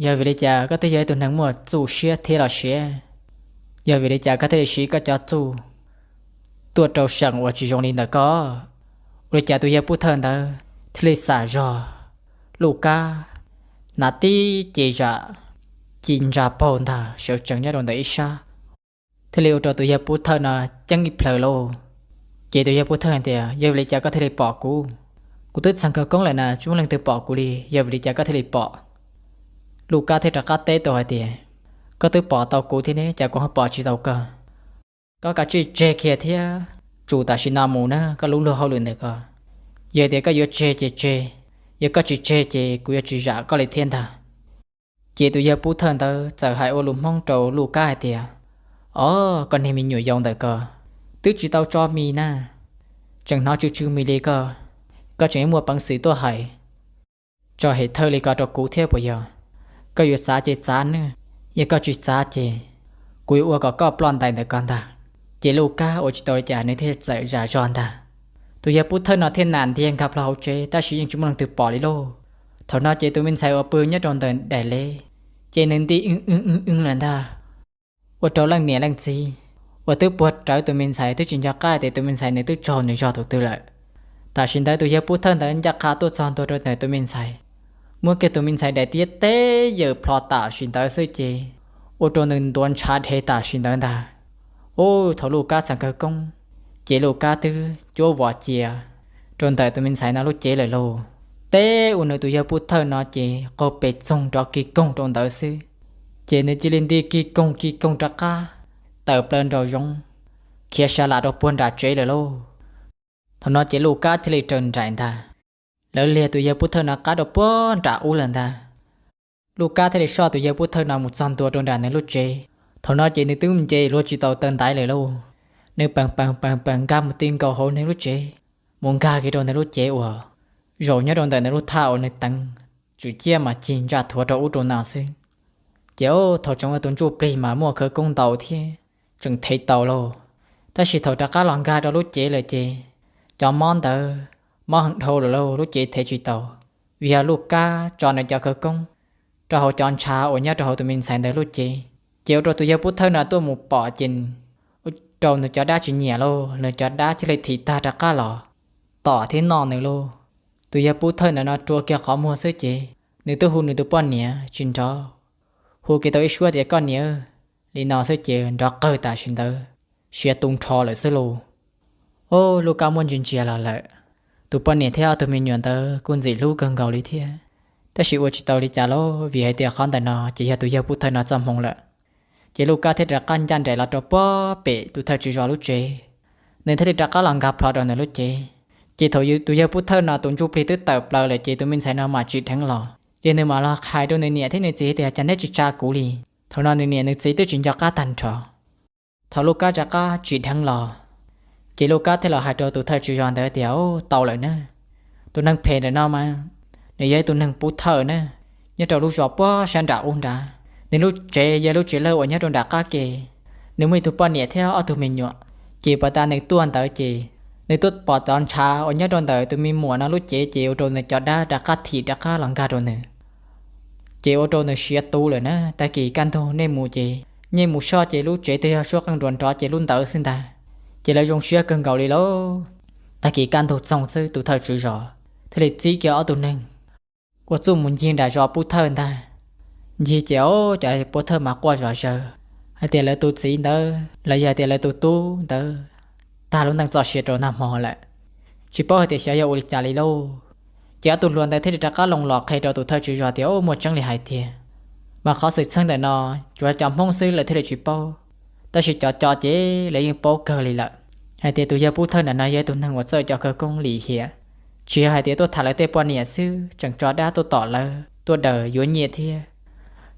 yog vim li cas koj thiaj yog ib tug neeg muaj txuj siab thiab los siav? Yog vim li cas koj thiaj li siv koj cov txuj tuaj rau seem uas tsis zoo li ntawm koj? Ua li cas tus yawg pub thawj ntawd thiaj li xam zog Lub Kab, hnav tib ce zam ci ntsa paug ntag sawv tsees nyob rau ntawm ib sab, thiaj li ua rau tus yawg pub thawj no ceeb ib plhaws lauj. Ces tus yawg pub thawj tias, Yog vim li cas koj thiaj li pom kuv? Kuv twb txheev khawv koob lawm na, tsis muaj leej twg pom kuv li, yog vim li cas koj thiaj li pom? Lub Kab thiaj rov qab teb tau hais tias, Koj twb pom tau kuv thiab ne, cas kuv ho pom tsis tau koj? koj kav tsij tseg kiag thiab tsum tam sim no mus na koj lub luag hauj lwm ntawm ko. Yog tias koj yuav tseg ces tseg, yog koj tsis tseg ces kuv yuav tsis zam koj li thiab ntag. Ces tus yawg pub thawj ntawd txawm hais ua lus Hmoob rau Luj Kab hais tias, Os, koj niag me nyuam yau ntawm ko, twb tsis tau tso mis na, tseem hnov tsw tsw mis li koj, koj tseem muaj peev xwm tuaj hais tso hem thawj li ko rau kuv thiab puas yog? Koj yuav txav ces txav nawb, yog koj tsis txav ces kuv yuav ua kom koj ploj ntais ntawm ko ntag. Ces Luj Kab ua tsis tau li cas nws thiaj txawm zam zog ntag. Tus yawg pub thawj no thiaj nam ntiag nkag plho hauv tsev tab sis yeej tsis muaj leej twg pom li lauj. Thaum no ces tus me ntxhais uas pw nyob rau ntawm daim leb, ces nws nti ib ib ib lawm ntag. Ua rau leej niam leej txiv uas twb puag rawv tus me ntxhais twb tsis nco qab tias tus me ntxhais nws twb tsaug nws zog tus twg lawm. Tam sim ntawd tus yawg pub thawj ntawd ncaj qha tuaj txog ntua rau ntawm tus me ntxhais, muab kiag tus me ntxhais daim tiab teb yawm plho tam sim ntawd xwb ces ua rau nws ntuav ntshav dhev tam sim ntawd ntag. Ub, thaum Luj Kab txog khawv koob, ces Luj Kab twb cuab vos cia rau ntawm tus me ntxhais no lub cev lawm lauj. Teb ua nws tus yawg pub thawj no ces qaug pes txoog rov kis koog rau ntawd xwb, ces nws cia li nti kis koog kis koog rov qab tawm plaws nraum zoov, khiav sa lam rau puag nram tsev lawm lauj. Thaum no ces Luj Kab thiaj li raws nraim ntag. Lawv liag tus yawg pub thawj no qab rau puag nram ub lawm ntag. Luj Kab thiaj li soj tus yawg pub thawj no mus txog ntua rau nram nws lub tsev. Thaum no ces nws twb nce luag tsis tau taw ntaiv lawm lauj. Nws pees pees pees pees nkag mus ti nkaus hauv nws lub tsev, mus nkag kiag rau nws lub cev uas zaum nyob rau ntawm nws lub thaj uas nws teev tswm ciab mas cig ntsa thuav rau ub rau no xwb. Ces thaum tseem ua tus ntsuj plig mas muaj khawv koob ntau thiab tseem thev tau lauj. Tab sis thaum rov qab los nkag rau lub cev lawm ces cov mob ntawd mob heev dhau lawm lauj, lub cev thev tsis tau. Vim yog Luj Kab tso nws cov khawv koob rau hauv cov ntshav uas nyob rau hauv tus me ntxhais ntawd lub cev, ces ua rau tus yawg pub thawj no tuaj mus pom ces ua rau nws cov dab tsis nyiam lauj, nws cov dab thiaj li thim tag rov qab los tom thiab noj nws lauj. Tus yawg pub thawj ntawm no rua kiag qhov muag xwb ces nws twb hu nws tus poj niam tsis nrov, hu kiag tau ib suab tias koj niam, li no xwb ces nrov qawg tam sim ntawd siav tu nrho lawm xwb lauj. Ub, Luj Kab muab ntsia ntsia los lawm, tus poj niam thiab ob tug me nyuam ntawd kuj ntxim hlub kawg nkaus li thiab. Tab sis ua tsis tau li cas lauj, vim hais tias qhov ntawm no ces yog tus yawg pub thawj no txoj hmoo lawm. Ces Luj Kab thiaj rov qab ncaj nraim los rau puag pem tus thawj tswv zos lub tsev, nws thiaj li rov qab los nkag plho rau nws lub cev. Ces thaum tus yawg pub thawj no tus ntsuj plig twb tawm plaws lawm ces tus me ntxhais no mam tsim dheev los, ces nws mam los hais rau nws niam thiab nws txiv tias cas neb tsis tsa kuv li. Thaum no nws niam nws txiv twb tsis nco qab tag nrho. Thaum Luj Kab rov qab tsim dheev los, ces Luj Kab thiaj los hais rau tus thawj tswv zos ntawd tias, Ub, tau lawm na, tus neeg phem ntawm no mas nws yog ib tug neeg pub thawj na, nyob rau lub zos puag sab nram ub nrad. Nws lub tsev yog lub tsev lawj uas nyob rau nram qab ke. Nws muaj ib tug poj niam thiab ob tug me nyuam, ces puag ta nws tuaj ntawd ces nws tuaj pom cov ntshav uas nyob rau ntawm tus me muam no lub cev ces ua rau nws cov dab rov qab thim rov qab los nkag rau nws, ces ua rau nws siav tu lawm na. Tag kis kaj ntug nej mus ces nej mus soj ces lub tsev twb yog suab qeej nruas nrov ces lub ntawd xwb ntag. Ces lawv zoo siab kawg nkaus li lauj. Tag kis kaj ntug txoog xwb tus thawj tswv zos thiaj li txib kiag ob tug neeg uas txuj mus ncig nram zos pub thawj ntag. Ncig ces cov pub thawj mas quaj zom zaws hais tias lawv tus txiv ntawd los yog hais tias lawv tus tub ntawd tag lub neej txoj sia rau nag hmo lawm, tsis paub hais tias xyov yog ua li cas li lauj. Ces ob tug hluas ntawd thiaj li rov qab loo los qhia rau tus thawj tswv zos tias, Ub, muaj tseeb li hais tiag, mas qhov xwm txheej ntawm no tsuas cov Hmoob xwb lawv thiaj li tsis paub, tab sis cov co ces lawv yeej paub kawg li lawm, hais tias tus yawg pub thawj ntawm no yog ib tug neeg uas txawj cov khawv koob lim hiam. Tsis yog hais tias tuaj tham lawv tej poj niam xwb, tseem tso dab tuaj tom lawv tuaj daws yuav nyiaj thiab